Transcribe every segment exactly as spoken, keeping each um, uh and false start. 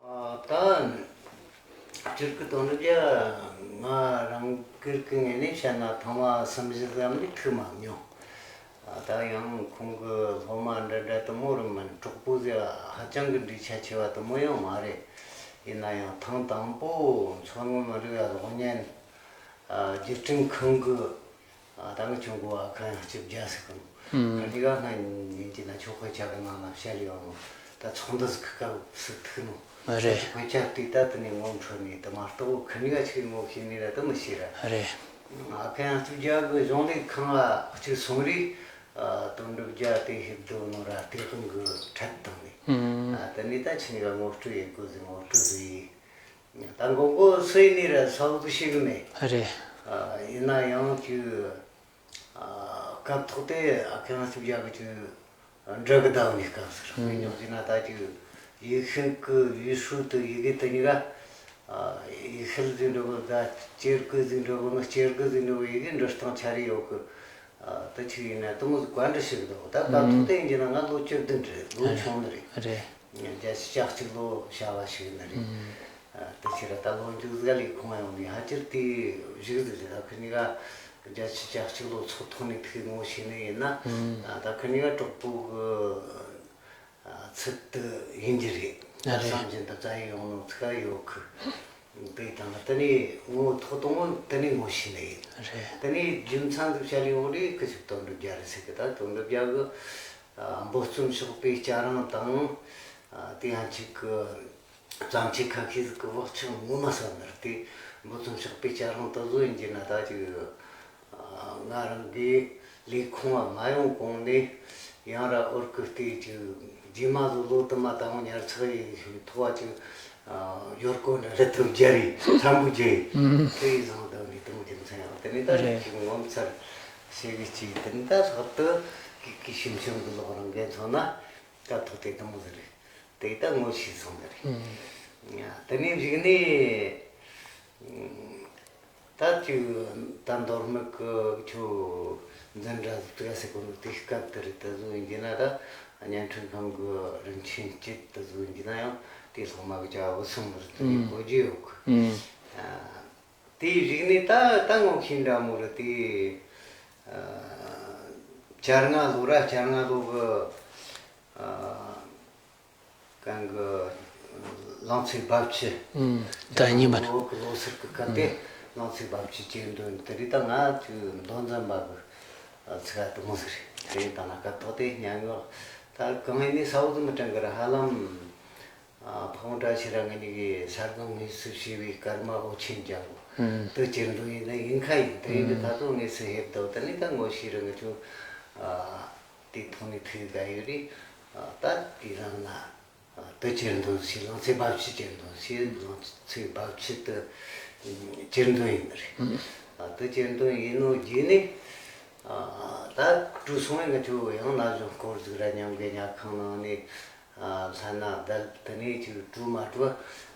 ད་སྤྱིར་གི་དོན་རྒྱ་ང་རང་སྒེར་གི་ངོས་ནས་བཤད་ན་ཐེངས་མ་གསུམ་བཞི་ཙམ་ལས་ཐུག་མ་མྱོང་། ད་ཡང་ཁོང་གི་སློབ་མ་འདྲ་འདྲ་དུ་མོ་རུ་མིན་གྲོགས་པོ་ཟེར་ཧ་ཅང་གི་འདྲིས་ཆ་ཆེ་བ་དུ་མོ་ཡང་མ་རེད། ཡིན་ན་ཡང་ཐེངས་དང་པོ་མཚོ་སྔོན་མི་རིགས་གློག་བརྙན་བརྒྱུད་འཕྲིན་ཁང་གི་ད་ངི་ཆུང་གོ་བ་ཁ་ཡང་སྐྱིད་རྒྱ་ཟེར་གི་ནོ། ཨུམ། ཁ་ནི་ག་ང་ཉིན་གྱི་ན་ཆོག་ཁོའི་ཆ་གི་ནང་ན་བཤད་ལས་ཡོང་ནོ། ད་ཚོགས་འདུ་ཟིག་གི་སྐབས་སུ་ཐུག་ནོ། རེད། ཁོའི་ཆ་དེ་ད་དེ་ནས་ངོ་འཕྲོད་ནས་དེ་མ་གཏོགས་ཁ་ནི་ག་ཆི་ངོ་ཤེས་ནི་ར་དེ་མི་ཤེས་ར། རེད། ཨ་ཁ་ཡང་སྐྱིད་རྒྱ་གི་གཞུང་ལས་ཁང་ལ་གཅིག་སོང་རེད། ཨ་དོན་གྲུབ་རྒྱ་དེ་ཞིག་སྡོད་ནོ་ར་དེ་ཁོང་གི་འཕྲད་བཏང་ནས། ཨུམ། ཨ་དེ་ནས་ད་ཆི་ནི་ག་ངོ་སྤྲོད་ཡེད་དགོས་ཟིག་ངོ་སྤྲོད་ཟིག་ཡིན། ད་མགོ་མགོ་སུ་ཡིན་ནི་ར་ས་འུ་ཚོ་ཤེས་གི་མེད། རེད། ཨ་ཡིན་ན་ཡང་ཅིག་ཨ་སྐབས་ཐོག་དེ་ཨ་ཁེ་རང་སུ་རྒྱ་གི་ཅིག་འདྲ་གི་ཟླ་བ་ནས་སྐབས་སུ་ར་ཨུམ། མི་ཉོག་ཅིག་ན་ད་ཅིག་ཡིག་ཤུལ་གི་ཡིག་ཤུལ་དུ་ཡི་གེ་དེ་གཉིས་ཀ་ཨ་ཡིག་ཤུལ་ཟིག་འདྲ་གི་ད་སྐྱེར་གི་ཟིག་འདྲ་གི་ནི་སྐྱེར་གི་ཟིག་འདྲ་གི་ཡི་གེ་འབྲི་སྟངས་ཆ་རེ་ཡོད་གི། ཨ་ད་ཅིག་ཡིན་ན་དུ་མོ་ཟིག་བཀའ་འདྲི་ཞིག་འདུག་ད་སྐབས་ཐོག་དེ་ཡིན་གྱི་ན་ང་ལོ་བཅུ་བདུན་རེད། ལོ་ཆུང་ནི་རེད། རེད། བརྒྱད་ཅུ་གྱ་གཅིག་ལོ་བྱ་བ་ཞིག་ཡིན་ནི་རེད། ཨ་དེ་ཕྱིར་ད་ལོ་མཇུག་ཟིག་ལས་ཁོང་ཡོང་ནས་ཧ་ཅིར་དེ་བཞུགས་ཟིག་རེད། ད་ཁི་གཉིས་ཀ་བརྒྱད་ཅུ་གྱ་གཅིག་ལོ་ཚོགས་ཐོག་ནས་ཐུག་ངོ་ཤེས་ནི་ཡིན་ན། ཨ་ད་ཁི་གཉིས་ཀ་གྲོགས་པོ་གི་ཨ་ཚུལ་དུ་ཡིན་གྱི་རེད། ཨ་རེད། བསམ་བཞིན་དུ་བཙལ་ཡོང་ནོ་ཚིག་ཡོད་གི། དེ་དང་དེ་ནས་ངོ་ཐོག་དང་པོ་དེ་ནས་ངོ་ཤེས་ནི་ཡིན། རེད། དེ་ནས་རྒྱུ་མཚན་དུ་བཤད་ཡོང་རེད། ཁི་ཞིག་དོན་གྲུབ་རྒྱ་རེད་ཟེར་གི། ད་དོན་གྲུབ་རྒྱ་གི་ཨ་འབོལ་གསུམ་ཞོགས་པའི་སྐྱ་རེངས་དང་། ཨ་དེ་ཡང་གཅིག་གི་བརྩམས་ཆོས་ཁ་ཤས་ཟིག་གི་བག་ཆགས་ངོ་མ་ཟ་ནི་རེད། དེ་འབོལ་གསུམ་ཞོགས་པའི་སྐྱ་རེངས་དེ་ཚོ་ཡིན་གྱི་ན་ད་ཅིག་ང་རང་གི་ལས་ཁུངས་ལ་མ་ཡོང་གོང་ནས་ཡང་ར་འོར་གི་སྟེ་ཅིག་རྗེས་མ་ལོ་ལོ་དུ་མ་དང་ཉར་ཚགས་ཡིན་ཐོག་བ་ཅིག་ཡོར་གོ་འདྲ་རེ་ཐུབ་རྒྱ་རེ་འཚམ་པོ་རྒྱ་ཡིན། དེ་ཡིན་སོང་དང་ནི་དུ་མོ་རྒྱུ་མཚན་ཡང་དེ་ནི་ད་རེད། ཅིག་ངོ་མཚར་ཤེས་གི་ཅིག་དེ་ནི་ད་ལྷག་ཏུ་གི་གི་ཞིམ་ཆུང་གི་ལོག་རང་གི་མཚོན་ན་ད་ཐོག་དེ་དུ་མོ་ཟེར་རེད། དེ་ད་ངོ་ཤེས་སོང་ནི་རེད། དེ་ནས་གཞུག་ནས། ད་ཅིག་ད་མདོ་སྨད་ཀྱི་ཁྱོད་འཛིན་གྲྭ་ཟིག་ཟེར་གོ་ནོ་དེ་སྐབས་དེ་རེད། དེ་ཚོ་ཡིན་གྱི་ན་ད་བརྙན་འཕྲིན་ཁང་གི་རིན་ཆེན་སྐྱིད་དེ་ཚོ་ཡིན་གྱི་ན་ཡང་དེ་སློབ་མ་གི་བྱ་བ་སོང་བར་དེ་གོ་རྒྱུ་ཡོད་གི། ཨ་དེའི་གཞུག་ནས་ད་ད་ངོ་ཤེས་འདྲ་མོ་རེད་དེ། ཨ་བཅོ་ལྔ་ལོ་ར་བཅོ་ལྔ་ལོ་གི་ཨ། གང་གི་ལང་ཚོའི་རྦབ་ཆུ། ཨུམ། ཟླ་ཉི་མ། ལོ་གི་ལོ་སར་གི་སྐབས་དེ་ཨུམ། ལང་ཚོའི་རྦབ་ཆུ་གྱེར་འདོན་དེ་རིགས་ད་ང་ཚོའི་མདོ་འཛིན་པ་གི་ཚིག་དུ་མོ་ཟིག་རེད། དེ་ཡིན་ད་ན་སྐབས་ཐོག་དེ་སྙན་ངག་ད་གང་ཡིན་ནི་ས་འུ་ཚོ་མི་དྲན་གི་ར་ཧ་ལམ་ཕ་བོང་བཀྲ་ཤིས་ར་ང་གཉིས་ཀྱི་ས་སྒང་དངོས་སུ་བྱས་པའི་སྐར་མ་འོད་ཆེན་ལྗང་གུ་ཨུམ། དུ་གྱེར་འདོན་ཡིན་ན་ཡིན་ཁ་ཡིན། དེ་ཡིན་གི་ད་ཚོ་དངོས་སུ་ཧེབ་དོ་དེ་ནི་ད་ངོ་ཤེས་ར་ང་ཚོ། དེ་ཐོག་ནས་ཐུག་ག་ཡོད་རེད། ད་དེ་རང་ལ་དུ་གྱེར་འདོན་ཞེས་ལང་ཚོའི་རྦབ་ཆུ་གྱེར་འདོན་ཞེས་ལང་ཚོའི་རྦབ་ཆུ་དུ་གྱེར་འདོན་ཡིན་པ་རེད། དུ་གྱེར་འདོན་ཡིན་ནོ་རྗེས་ནས་ད་གྲུ་སོང་བས་ང་ཚོ་ཡང་ན་གཞོན་སྐོར་ཟིག་ར་མཉམ་གི་ཉལ་ཁང་ནང་ནས་ལྷན་ན་བསྡད། དེ་ནས་ཅིག་གྲུ་མ་གྲུ་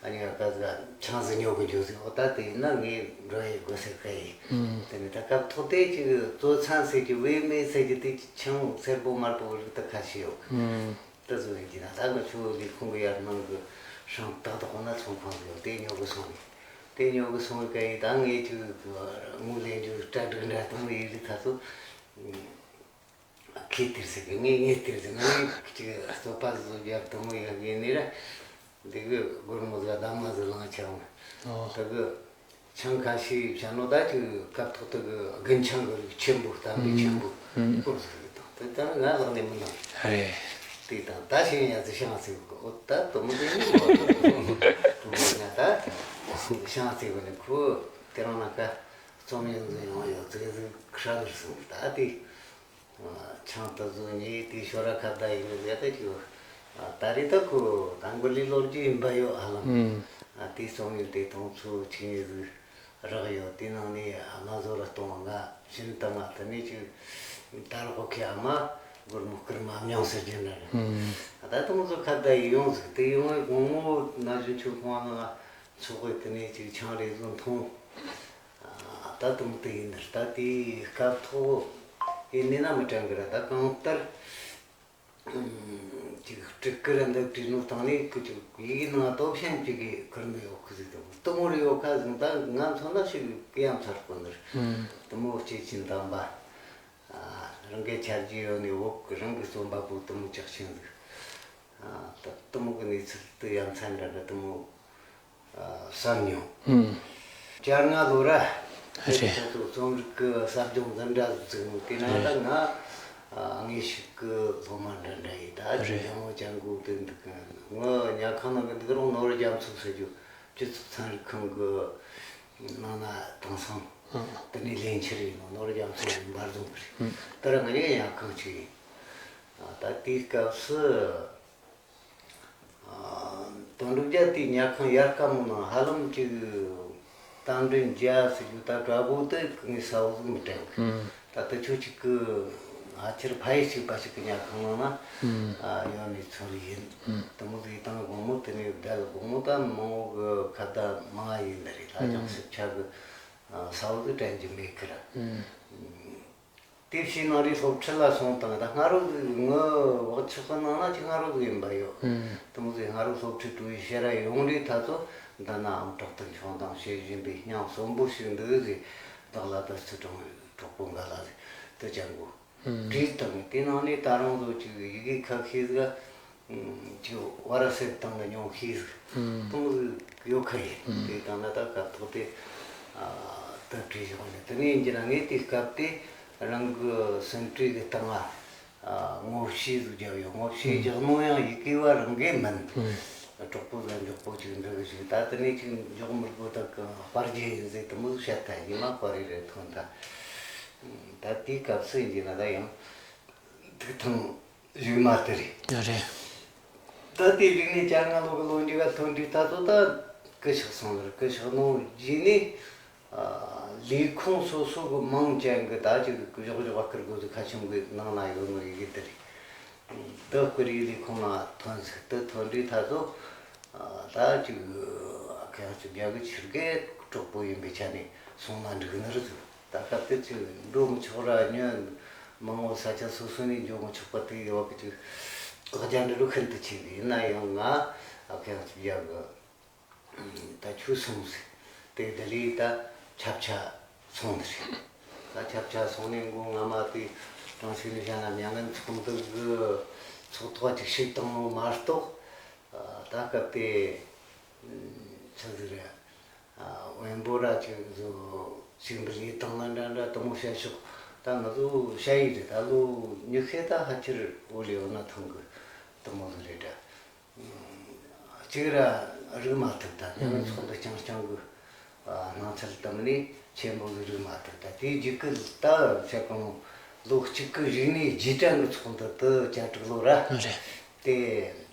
ཨ་ནི་ཨ་ཀ་ཟིག་ཆང་ཟིག་ཉོ་གི་འཇུག་ཟིག་འོ་ད་དེ་ཡིན་ན་ངས་འགྲོ་ཡི་དགོས་ཟེར་གི་ཡིན། དེ་ནས་ད་སྐབས་ཐོག་དེ་ཅིག་བཙོ་ཚང་ཟེར་གྱི་བེད་མེད་ཟེར་གྱི་དེ་ཆང་སེར་པོ་དམར་པོ་རིགས་དེ་ཁ་ཤས་ཡོད་གི། དེ་ཚོ་ཡིན་གྱི་ན་ད་ང་ཚོ་ལས་ཁུངས་ཀྱི་ཡར་ནང་གི་ཧྲང་ཏག་ཏག་ན་ཚོང་ཁང་ཟིག་ཡོད། དེ་ཉོ་གི་སོང་ནས་དེ་ཉོ་གི་སོང་གི་ཡིན། ད་ངས་ཅིག་དངུལ་ལེན་རྒྱུ་གྲ་སྒྲིག་འདྲ་གཏོང་གི་ཡིན། ད་ཚོ། ཁྱེད་དེར་ཟེར་གི་ངས་ངས་དེར་ཟེར། ངས་ཅིག་བསྟོད་པ་བཟོ་རྒྱབ་དུ་མོ་ཡག་གི་ནི་ར། འདི་གི་སྒོར་མོ་ཟིག་གདམས་ངག་ཟིག་བླངས་ཆགས་འོང་། ཨོ། ད་གི་ཆང་ཁ་ཤས་བྱ་ནོ་ད་ཅིག་སྐབས་ཐོག་ད་གི་རྒུན་ཆང་གི་རིགས་ཆེན་པོ་གཏམ་དཔེ་ཆེན་པོ་ཨུམ། སྐོར་ཟིག་རེད་དང་། དེ་ལྟར་ང་ལག་ནས་མི་གནང་། རེད། དེ་དང་ད་ཤེས་ཡ་ཟི་ཤང་ཟིག་གི་ཨོ་ད་དུ་མོ་དེ་ནི་ཨོ་ད་དུ་མོ་ང་ད་ཤང་ཟིག་གི་ནི་ཁོ་དེ་རང་ན་ཀ་རྩོམ་ཡོང་ཟིག་ཡོང་ཡོད་ཟིག་ཟིག་ཁྲ་ལར་སོང་ད་དེ། ཆང་དུ་བཟོ་ཉེས་དེ་ཤོ་ར་ཁ་བརྡ་ཡིན་ནི་ཟེར་ཏེ་ཅིག་ད་རེས་ད་ཁོ་དང་པོ་ལས་ལོ་རྒྱུས་ཡིན་པ་ཡོད་ཧ་ལམ། ཨུམ། དེ་རྩོམ་ཡིག་དེ་དུང་ཚོ་ཆིག་ཉིས་ཟིག་རག་ཡོད། དེ་ནང་ནས་ཨ་མ་བཟོ་ར་གཏོང་ང་ཤིན་ཏུ་ང་དེ་ནས་ཅིག་ད་རོགས་ཁོ་ཁའི་ཨ་མ་སྒོར་མོ་སྐར་མ་མྱོང་ཟེར་རྒྱུ་འདྲ་རེད། ཨུམ། ད་དུང་བཟོ་ཁ་བརྡ་ཡིན་ཡོང་ཟིག་དེ་ཡོང་བའི་དགོང་མོ་ན་གཞོན་ཆོས་ཁོང་ང་ཚོགས་པའི་དེ་ནས་ཅིག་ཆང་རེ་བཟོ་འཐུང་། ད་དུང་དེ་ཡིན་ནི་ད་དེའི་སྐབས་ཐོག་ཡིན་ནི་ན་མི་དྲན་གི་ར། ད་གང་ལྟར་ཨུམ་ ཅིག་སྤྲུལ་སྐུ་ར་འདི་བྲིས་ནོ་སྟེང་ནས་ཁོ་ཅིག་ཡི་གེ་ནང་སྟོབས་ཞན་ཅིག་གིས་ཁུར་ནི་ཡོད་ཁུ་ཟིག་དང་དུ་མོ་རེ་ཡོད་ཁ་ཟིག་ད་ང་མཚོན་ན་ཞིག་གི་ཡང་ཚར་དགོས་ནི་རེད། དུ་མོ་སྐྱེས་ཆེན་དམ་པ། རང་གི་ཆ་རྒྱུས་ཡོད་ནི་བོད་རང་གི་རྩོམ་པ་པོ་དུ་མོ་ཅག་ཆེན་ཟིག་དུ་མོ་གི་གནས་ཚུལ་དུ་ཡ་མཚན་འདྲ་འདྲ་དུ་མོ། བསམ་མྱོང་། ཨུམ། བཅོ་ལྔ་ལོ་ར། རེད། ཁྱེད་ཚོ་རྩོམ་རིག་གི་ཟབ་སྦྱོང་འདི་འདྲ་བཙུགས་ནོ་དེ་ན་ད་རེད། ང་ཨ་དངོས་ཤུགས་ཀྱི་སློབ་མ་འདྲ་འདྲ་ཡིན་ད་རེད། ཅིག་ཡང་བཅར་འགོ་དེ་འདུག་གི། ངའི་ཉལ་ཁང་ནང་གི་འདུག་རུང་ནོར་རྒྱ་མཚོ་ཟེར་རྒྱུ་སྤྱི་ཚོགས་ཚན་རིག་ཁང་གི་ནང་ན་དེང་སང་ཨང་། དེ་ནས་ལས་འཆར་ཡིན་ནོ་ནོར་རྒྱ་མཚོ་ཡིན་པར་བཟུང་གི་རེད། ཨང་། དེ་ར་ང་གཉིས་ཉལ་ཁང་གཅིག་ཡིན། ད་དེའི་སྐབས་སུ། དོན་གྲུབ་རྒྱལ་དེའི་ཉལ་ཁང་ཡལ་ག་མོ་ནང་ཧ་ལམ་ཅིག་རྟ་མགྲིན་རྒྱ་ཟེར་རྒྱུ་ད་དྲ་སྒོ་དེ་གི་ངས་ས་འོག་ཟིག་མི་དྲན་གི། ཨུམ། ད་ལྟ་ཆོས་གཅིག་གི་ང་ཆེར་ཕ་ཡུལ་གཅིག་པ་ཞིག་གི་ཉལ་ཁང་ནང་ན་ཨུམ། ཨ་ཡོད་ནི་ཚོར་ཡིན། ཨུམ། དེ་མོ་ཟིག་དང་དགོང་མོ་དེ་ནས་བསྡད་དགོང་མོ་ད་མང་བོ་གི་ཁ་བརྡ་མང་ང་ཡིན་ནི་རེད། ད་ཨུམ། ཅང་སེམས་ཆག་གི་ས་འོག་ཟིག་དྲན་གྱི་མེད་གི་ར། ཨུམ། དེ་བྱས་ནང་རེ་སློབ་ཁྲིད་ལ་སོང་དང་ད་སྔ་རོགས་ངའི་བག་ཆགས་ཀྱི་ནང་ན་ཅིག་སྔ་རོགས་ཡིན་པ་ཡོད། ཨང་། དེ་མོ་ཟིག་སྔ་རོགས་སློབ་ཁྲིད་འགྲོ་བའི་ཕྱིར་ར་ཡོང་རེ་ད་ཚོ་འདི་ནའང་དྲག་ཏུ་འཁྱོངས་དང་བྱེད་བཞིན་པའི་སྙིང་གསོན་པོ་ཞིག་འདུག་ཟེར། བདག་ལ་ད་ཚུར་དྲང་གྲོགས་པོ་འགའ་ལ་ཟེར་དུ་ཅང་གོ། ཨང་། བྲིས་དང་དེ་ནང་ནས་ད་རུང་ཚོ་ཅིག་ཡི་གེ་ཁ་ཤས་ཟིག་ཅིག་བར་སེབ་བཏང་ནས་ཉུང་ཤས་ཟིག་གཏོང་ཟིག་ཡོད་ཁ་ཡིན། དེ་དང་ན་ད་སྐབས་ཐོག་དེ་ད་བྲིས་བཞག་ནས་དེ་ནས་ཡིན་གྱི་ན་ངས་དེ་སྐབས་དེ་རང་གི་སེམས་ཁྲལ་གི་སྟེང་ང་ངོ་ཤེས་ཟིག་བརྒྱབ་ཡོད། ངོ་ཤེས་རྒྱག་ནོ་ཡང་ཡི་གེ་བ་རང་གི་མིན། གྲོགས་པོ་ཟིག་མགྱོགས་པོ་ཅིག་འདྲི་གི་ཞིག་ད་དེ་ནས་ཅིག་མགྱོགས་མི་དགོས་ད་གི་དཔར་རྒྱུ་ཡིན་ཟེར་དེ་མོ་ཟིག་བཤད་ཐལ། ཡིན་མ་དཔར་རེ་རེ་ཐོན་ད། ད་དེའི་སྐབས་སུ་ཡིན་གྱི་ན་ད་ཡང་ཐུགས་ཐང་རིག་མ་དེ་རེད། རེད། ད་དེ་རིག་གནས་བཅོ་ལྔ་ལོ་གི་ལོ་མཇུག་ག་ཐོན་དུས་ད་ཚོ་ད་སྐུ་གཤེགས་སོང་ལ་སྐུ་གཤེགས་ནོ་རྗེས་ནས་ལས་ཁུངས་སོ་སོ་གི་མིང་ཅན་གི་ད་ཅིག་གཞོགས་གཞོགས་བསྐུར་དགོས་ཚུལ་ཁ་ཆེམས་གི་ནང་ན་ཡོད་ནོ་ཡི་གེ་དེ་རེད། ད་སྐུ་རིགས་ལས་ཁུངས་ནང་ཐོན་ཟིག་ད་ཐོན་དུས་ད་ཚོ་ད་ཅིག་ཁ་ཡང་ཅིག་རྒྱ་གི་ཆེར་གེ་གྲོགས་པོ་ཡིན་པའི་ཆ་ནས་སོང་ན་འགྲིག་ནི་རེད་ཟིག་ད་སྐབས་དེ་ཚོས་འགྲོ་མི་ཆོག་ར་ཉོན་མང་བོ་ས་ཆ་སོ་སོ་ནས་འགྱོ་མི་ཆོག་པ་དེ་ཡོད་གི་ཅིག་བཀག་རྒྱ་འདྲ་རུ་ཤིན་ཏུ་ཆེ་གི། ཡིན་ན་ཡང་ང་ཨ་ཁ་ཡང་ཅིག་ཡག་གི་ད་ཁྱོད་སོང་ཟིག་དེ་ད་ལས་ད་ཆབ་ཆ་སོང་ནི་རེད། ད་ཆབ་ཆ་སོང་ནས་མགོ་རྔ་མ་དེ་གྲོང་ཞིག་ནས་བཤད་ན་མྱ་ངན་ཚོགས་འདུ་གི་ཚོགས་ཐོག་ཅིག་ཞུགས་བཏང་ནོ་མ་གཏོགས་ད་སྐབས་དེ་ཆི་ཟིག་རེད། ཨ་དབོན་པོ་ར་ཅིག་བཟོ་ཞིག་འདི་ལས་དང་ལ་འདྲ་འདྲ་དུ་མོ་བཤད་ཤོག་ད་ང་ཚོ་ཞ་ཡི་རེད། ད་ལོ་ཉི་ཤུ་ད་ཕལ་ཆེར་འོ་ལེ་འོ་ན་ཐང་གི་དུ་མོ་ཟིག་རེད་ད། གཅིག་ར་རིག་མ་ཐུབ་ད་ཉི་མ་ཚོགས་འདུ་རྐྱང་རྐྱང་གི་སྣང་ཚུལ་དུ་མ་ནི་ཆེན་པོ་ཟིག་རིག་མ་ཐུབ་ད། དེའི་རྒྱུད་ཀྱི་ད་བཤད་གོང་ལོ་གཅིག་གི་རིག་གནས་རྗེས་དྲན་གི་ཚོགས་འདུ་དུ་བཅུ་དྲུག་ལོ་ར། རེད། དེ་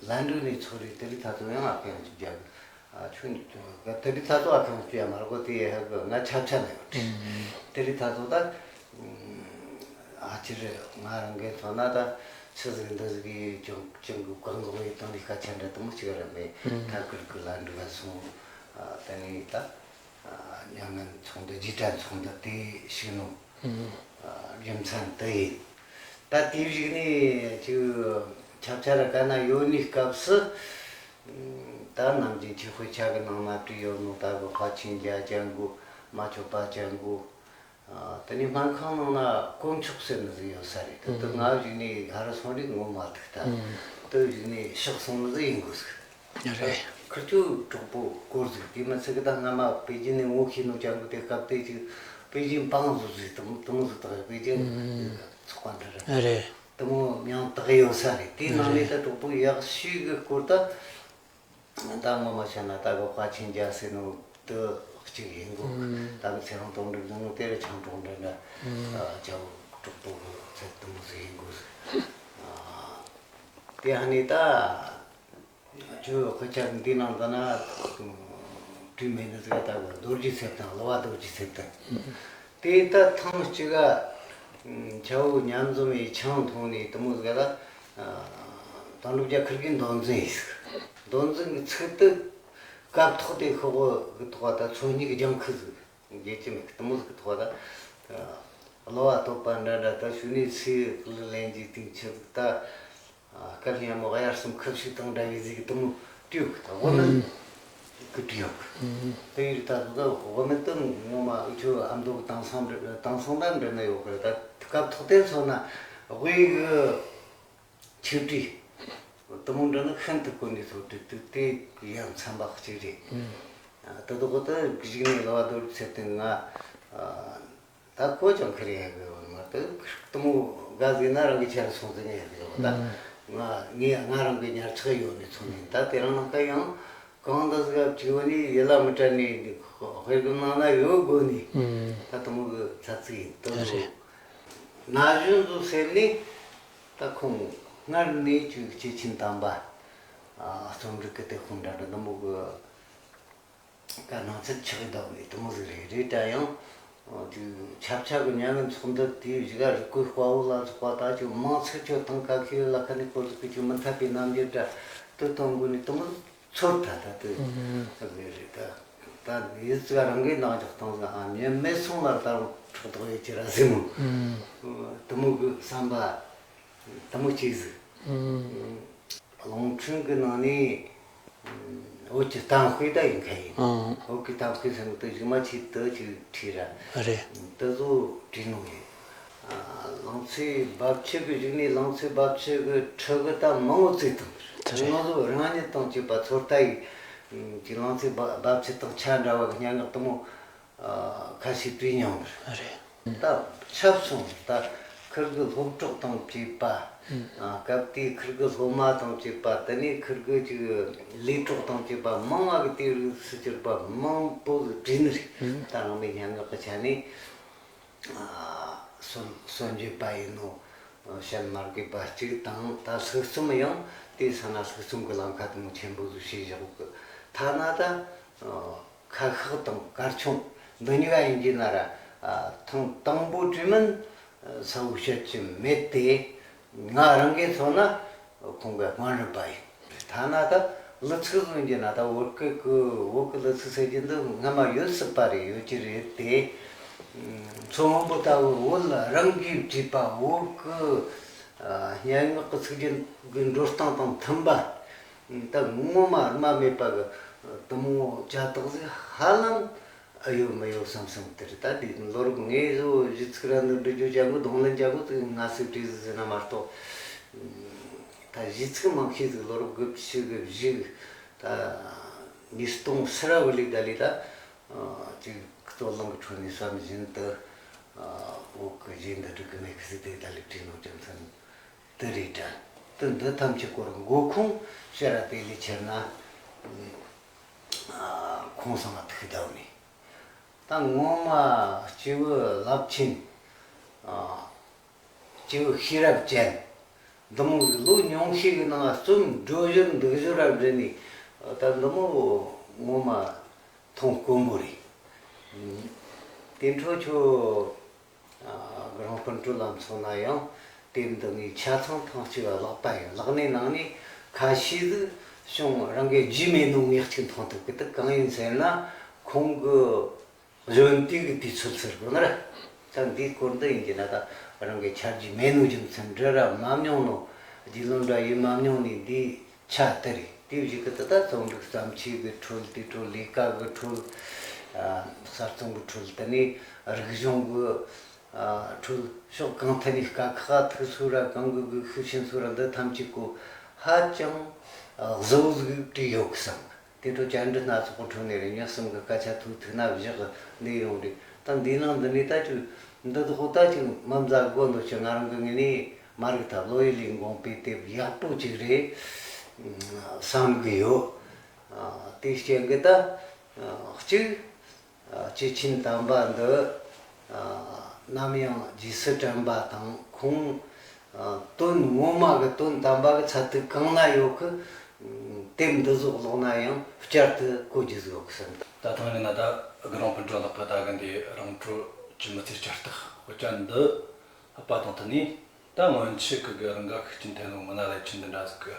ལན་གྲུ་ནས་ཚོགས་རེད། དེ་རིགས་ད་ཚོ་ཡང་ཨ་ཕན་ཅིག་རྒྱག་གི། ཨ་ཁྱོད་དེ་རིགས་ད་ཚོ་ཨ་ཁང་ཅུ་ཡ་མ་རྒོ་དེ་ཧ་གི་ང་ཆབ་ཆ་ནས་ཡོད་དེ་རིགས་ད་ཚོ་ད་ཨ་ཅི་རེད། ང་རང་གི་ཚོ་ན་ད་ཆི་ཟིག་འདི་ཟིག་གི་ཅུང་ཅུང་གི་བཀག་འགོག་ཡོད་དང་ལས་ཀ་ཆ་འདྲ་དུ་མོ་ཅིག་ར་མེད། ཐད་ཀར་གི་ལན་གྲུ་ག་སོང་། ཨ་དེ་ནས་ད་མྱ་ངན་ཚོགས་འདུ་རྗེས་དྲན་ཚོགས་འདུ་དེ་ཞིག་ནོ། རྒྱུ་མཚན་དེ་ཡིན། ད་དེའི་གཞུག་ནས་ཅིག་ཆབ་ཆ་ར་ག་ན་ཡོད་ནི་སྐབས་སུ། ད་ནམ་རྒྱུན་ཆོས་དཔེ་ཆ་གི་ནང་ན་བྲིས་ཡོད་ནོ་ད་གི་དཔའ་ཆེན་རྒྱ་ཅན་གོ་མ་ཆོག་པ་ཅན་གོ། དེ་ནས་སྨན་ཁང་ནང་ན་དཀོན་མཆོག་ཟེར་ནི་ཟིག་ཡོད་ས་རེད། དེ་དུ་ང་གཞུག་ནས་ཧ་ར་སོང་རིག་ངོ་མ་ཐུག་ད། དེ་གཞུག་ནས་གཤེགས་སོང་ནི་ཟིག་ཡིན་དགོས་ཟིག་རེད། ཁིར་ཆོ་གྲོགས་པོ་སྐོར་ཟིག་དེ་མི་ཚད་གི་ད་སྔ་མ་པེ་ཅིན་ནས་ངོ་ཤེས་ནོ་ཅང་གི་དེ་སྐབས་དེ་ཅིག་པེ་ཅིན་པང་བཟོ་ཟིག་དུ་དུ་མོ་ཟིག་དག་པེ་ཅིན་ཚོགས་པ་འདི་རེད། རེད། དུ་མོ་མྱང་དག་ཡོད་ས་རེད། དེའི་ནང་ནས་ད་གྲོགས་པོ་ཡག་ཤོས་གི་སྐོར་ད་ད་ངོ་མ་བཤད་ན་ད་གི་དཔའ་ཆེན་རྒྱ་ཟེར་ནོ་དུ་གཅིག་ཡིན་གོ་ད་གི་ཚེ་རིང་དོན་གྲུབ་ཟེར་ནོ་དེ་རུ་ཆང་གྲོགས་འདྲ་འདྲ་ཅའོ་གྲོགས་པོ་གི་ཚད་དུ་མོ་ཟིག་ཡིན་གོ་ཟིག་དེ་ཧ་ནི་ད། ཁྱོད་དཔེ་ཆ་འདི་ནང་ད་ན་བྲིས་མེད་ནི་ཟིག་ད་གི་རྡོ་རྗེ་ཚེ་བརྟན། གླུ་བ་རྡོ་རྗེ་ཚེ་བརྟན། དེ་ད་ཐེངས་གཅིག་ག་ཆ་བོ་མཉམ་འཛོམས་ཡི་ཆང་འཐུང་ནས་དུ་མོ་ཟིག་ད་དོན་གྲུབ་རྒྱ་ཁིར་གི་མདོ་འཛིན་ཡི་ཟིག་མདོ་འཛིན་གི་ཚིག་དུ་སྐབས་ཐོག་དེ་ཤོག་གི་ཐོག་ད་ཚོ་གཉིས་གི་ལྗང་ཁུ་ཟིག་རྒྱལ་སྤྱི་མི་གི་དུ་མོ་ཟིག་གི་ཐོག་ད་གླུ་བ་བསྟོད་པ་འདྲ་འདྲ་ད་ཞུ་ནས་སུས་གླུ་ལེན་རྒྱུ་དེ་ཆི་ཟིག་ད། སྐད་སྙན་མོ་དབྱར་གསུམ་ཁུ་བྱུག་དང་འདྲ་བའི་ཟིག་དུ་མོ་བྲིས་ཡོད་གི། ད་དབུ་མེད་གི་བྲིས་ཡོད་གི། དེ་ཡིན་ད་གི་དབུ་མེད་དུ་ངོ་མ་འུ་ཆོ་ཨ་མདོ་གི་དེང་སང་འདྲ་དེང་སང་ད་འདྲ་ན་ཡོད་གི། ད་སྐབས་ཐོག་དེ་སོང་ན་དབུས་གི་ཆིག་བྲིས་དུ་མོ་འདྲ་ནི་ཤིན་ཏུ་དཀོན་ནས་ཚོ་བྲིས་དུས་དེ་ཡང་ཚན་པ་གཅིག་རེད། ད་དུ་གོ་ད་གཞིགས་ནས་ལ་བ་དོར་ཚེ་དེ་ང་ད་ཁོ་ཅང་ཁ་རེ་ཡག་གི་ཡོད་མ་རེད། དུ་མོ་དགའ་ཟིག་ན་རང་གི་ཆེ་རུ་སོང་ཟིག་ཡག་གི་ཡོད། ད་ང་ངས་ང་རང་གི་ཉར་ཚགས་ཡོད་ནས་ཚོང་ནས་ད་དེ་རང་ནང་ཀ་ཡང་གང་འདི་ཟིག་བྲིས་བ་ནི་ཡིད་ལ་མི་དྲན་ནས་དཔེ་གི་ནང་ན་ཡོད་དགོས་ནས། ད་དུ་མོ་གི་ཚ་ཚིག་ཡིན་དུ་ཟོ་ན་གཞོན་ཟོ་ཟེར་ནས། ད་ཁོང་སྔར་ནས་ཅིག་སྐྱེས་ཆེན་དམ་པ། ཨ། རྩོམ་རིག་གི་དེ་ཁོང་འདྲ་འདྲ་འདི་མོ་གི་ག་ནང་ཚན་ཆགས་བསྡད་ནས་དུ་མོ་ཟིག་རེད། རེད་ད་ཡང་། ཨ། ཅིག་ཆབ་ཆ་གི་མྱ་ངན་ཚོགས་འདུ་དེའི་གཞུག་ག་རིག་པའི་དཔའ་བོ་ལ་སོགས་པ་ད་ཅིག་མང་ཚིག་ཆོད་དང་ག་ཁེ་ལ་ཁ་ནས་སྐོར་ཟིག་གི་ཅིག་མི་འཐད་པའི་རྣམ་འགྱུར་འདྲ་དུ་གཏོང་དགོས་ནས་དུ་མོ་ཚོར་ད་ད་དུ་ཨ་ནི་རེད། ད་ད་ཡིད་ཚིག་རང་གིས་ནང་འཇོག་བཏང་ཟིག་ཨ་ཉེ་མེད་སོང་ལ་ད་རུང་ཕྲག་དོག་ཡོད་ཀྱི་ར་ཟིག་མོ། དུ་མོ་གི་བསམ་པ་དུ་མོ་གཅིག་ཟིག་གླིང་ཕྲན་གི་ནང་ནས་བོད་ཀྱི་གཏམ་དཔེ་ད་ཡིན་ཁ་ཡིན། བོད་ཀྱི་གཏམ་དཔེ་ཟེར་ནི་དུ་གཞུག་མ་ཆེད་དུ་ཅིག་བྲིས་ར། རེད། དུ་ཚོ་བྲིས་ནོ་ཡིན། ལང་ཚོའི་རྦབ་ཆུ་གི་གཞུག་ནས་ལང་ཚོའི་རྦབ་ཆུ་གི་ཁྲི་གི་ད་མང་བོ་བརྩིས་དང་། དེ་རེད། ང་ཚོ་རང་ཉིད་དང་བཅས་པ་ཚོད་ལྟ་ཡིས་ཀྱི་ལང་ཚོའི་རྦབ་ཆུ་དང་ཆ་འདྲ་བ་གི་སྙན་ངག་དུ་མོ་ཁ་ཤས་བྲིས་མྱོང་། རེད། ད་ཆབ་སོང་ད་ཁིར་གི་སློབ་གྲོགས་དང་བཅས་པ། སྐབས་དེའི་ཁིར་གི་སློབ་མ་དང་བཅས་པ། དེ་ནས་ཁིར་གི་ཅིག་ལས་གྲོགས་དང་བཅས་པ་མང་བ་གི་དེ་རིགས་སུ་གྱུར་པ་མང་པོ་གི་བྲིས་ནི་རེད། ད་རང་མོས་སྙན་ངག་གི་ཆ་ནས། ཨ། གསོན་གསོན་བརྗོད་པ་ཡིན་ནོ། བཤད་མ་དགོས་པ་གཅིག་དང་ད་ལྷུག་རྩོམ་ཡང་དེའི་ས་ན་ལྷུག་རྩོམ་གྱི་ལམ་ཁ་དུ་མོ་ཆེན་པོ་ཟིག་ཞེས་བཞག་གི། ཐ་ན་ད་ཁ་ཤགས་དང་གར་ཆུང་འདི་གཉིས་ཀ་ཡིན་གྱི་ན་ར། ཨ། ཐེངས་དང་པོ་བྲིས་མིན་གསལ་བོ་བཤད་ཀྱི་མེད་དེ། ང་རང་གིས་མཚོན་ན་ཁོང་གི་སྔོན་རབས་པ་ཡིན། ཐ་ན་ད་གླུ་ཚིག་ཟིག་ཡིན་གྱི་ན་ད་བོད་སྐད་གི་བོད་གི་གླུ་ཚིག་ཟེར་རྒྱུ་འདི་སྔ་མ་ཡོད་སྲིད་པ་རེད། ཡོད་ཀྱི་རེད་དེ། མཚོ་སྔོན་པོ་ལྟ་བུ་བོད་རང་གིས་བྲིས་པ་བོད་གི་ཨ། སྙན་ངག་གི་ཚིག་རྒྱན་གི་འགྲོ་སྟངས་དང་མཐུན་པ། ད་ངོ་མ་རྨ་མེད་པ་གི་དུ་མོ་ཅ་དག་ཟིག་ཧ་ལམ་ཨེ་ཡོད་མི་ཡོད་བསམ་བསམ་དེ་རེད། ད་དེ་ལོ་རབས་ངས་བཟོ་གཞས་ཚིག་ར་འདི་འབྲི་རྒྱུ་བྱ་དགོས། རྡུང་ལེན་བྱ་དགོས་ཚིག་ང་སུས་བྲིས་ཟིག་ཟེར་ན་མ་གཏོགས། ད་གཞས་ཚིག་མང་ཤོས་ཟིག་ལོ་རབས་དགུ་བཅུ་གི་གཞུག་ད་ཉིས་སྟོང་སི་ར་བུ་ལི་ད་ལི་ད་ཅིག་རྩོད་གླེང་གི་ཁྲོད་ནས་བསམ་བཞིན་དུ་བོད་གི་གཞས་འདི་སྒྲུག་གི་མེད་གི་ཟིག་དེ་ད་ལི་བྲིས་ནོ་རྒྱུ་མཚན་དེ་རེད་དྲ། དེ་འདི་ཐམས་ཅད་སྐོར་མགོ་ཁུངས་ཕྱིར་ར་དེ་ལས་ཁྱེར་ན་ཁོང་ཚང་ལ་ཐུག་བསྡད་ནས། ད་ངོ་མ་སྐྱེས་བུ་རླབས་ཆེན། ཨ། སྐྱེས་བུ་ཤེས་རབ་ཅན། འདི་མོ་ཟིག་ལོ་ཉུང་ཤས་ཀྱི་ནང་རྩོམ་འགྲོ་བཞིན་འདུག་བཞིན་ར་འདྲི་ནས། ད་འདི་མོ་ངོ་མ་མཐོང་དཀོན་པོ་རེད། དེ་འཕྲོ་ཁྱོད། ཨ། རང་སྤུན་གྲོགས་ལ་མཚོན་ན་ཡང་དེབ་འདི་ངའི་ཆ་ཚང་ཐེངས་གཅིག་བཀླགས་པ་ཡིན། བཀླགས་ནས་ནང་ནས་ཁ་ཤས་ཟིག་བྱུང་། རང་གིས་བརྗེས་མེད་ནོ་ངས་གཅིག་མཐོང་ཐུབ་གི། དེ་གང་ཡིན་ཟེར་ན་ཁོང་གི་གཞོན་དུས་ཀྱི་དུས་ཚོད་ཟེར་དགོས་ན་ར། ད་འདིའི་སྐོར་འདི་ཡིན་གྱི་ན་ད་རང་གིས་ཆ་རྒྱུས་མེད་ནོ། རྒྱུ་མཚན་འདྲི་ར་མ་མྱོང་ནོ། རྒྱུས་ལོན་འདྲ་ཡེད་མ་མྱོང་ནི་འདིའི་ཆ་དེ་རེད། དེའི་གཞུག་གི་ད་ད་རྩོམ་རིག་བརྩམས་ཆོས་ཀྱི་ཁྲོད། དེའི་ཁྲོད་ལས་ཀ་གི་ཁྲོད། ཨ། གསར་རྩོམ་གི་ཁྲོད། དེ་ནས་རིག་གཞུང་གི་ཨ། ཁྲོད་ཕྱོགས་གང་ཐད་ནས་དཀའ་ཁག་ཐུག་སོང་ར། གང་གི་སྒུལ་ཤུགས་ཕྱིན་སོང་ར། འདི་ཐམས་ཅད་ཀོ་ཧ་ཅང་གཟབ་གཟབ་བྲིས་ཡོད་གི་བསམ། དེ་འཕྲོ་བཅར་འདྲི་སྣ་ཚོགས་ཀྱི་ཁྲོད་ནས་རེ་ཉག་གསུམ་གྱི་སྐད་ཆ་ཐུག་ཐུག་ན་བཞག་གི་འདི་ཡོང་རེད། ད་འདིའི་ནང་འདི་ནས་ད་ཅིག་འདི་དག་ད་ཅིག་མ་མཛད་དགོས་འདུག་ཅིག་ང་རང་གི་ངོས་ནས་མ་རིག་ཐབས་བློ་ཡུལ་ལས་འགོངས་པའི་དེབ་ཡག་པོ་ཅིག་རེད་བསམ་གི་ཡོད། ཨ། དེའི་རྐྱེན་གྱིས་ད་གཅིག་ཨ། སྐྱེས་ཆེན་དམ་པ་འདི། ཨ། ནམ་ཡང་རྗེས་སུ་དྲན་པ་དང་། ཁོང་། ཨ། དོན་ངོ་མ་གི་དོན་དམ་པ་གི་ཚད་དུ་གང་ན་ཡོད་གི། དེབ་འདི་ཟོ་ཀློག་ན་ཡང་བསྐྱར་དུ་གོ་རྒྱུ་ཟིག་ཡོད་གི་བསམ། ད་ཐེངས་ནི་ན་ད་དགུ་རོང་སྤུན་གྲོགས་ལགས་ཀྱིས་ད་གིན་དེ་རང་གྲོལ་གྱི་མི་ཚེའི་བསྐྱར་ལྟ་དཔེ་ཆ་འདི་ཕབ་པ་དང་བསྟུན་ནས། ད་སྔོན་ཆད་ཀྱི་གི་རང་ག་ཤུགས་ཀྱིས་འཐེན་ནོ་མི་སྣ་ལེ་ཚན་འདི་འདྲ་ཟིག་གི།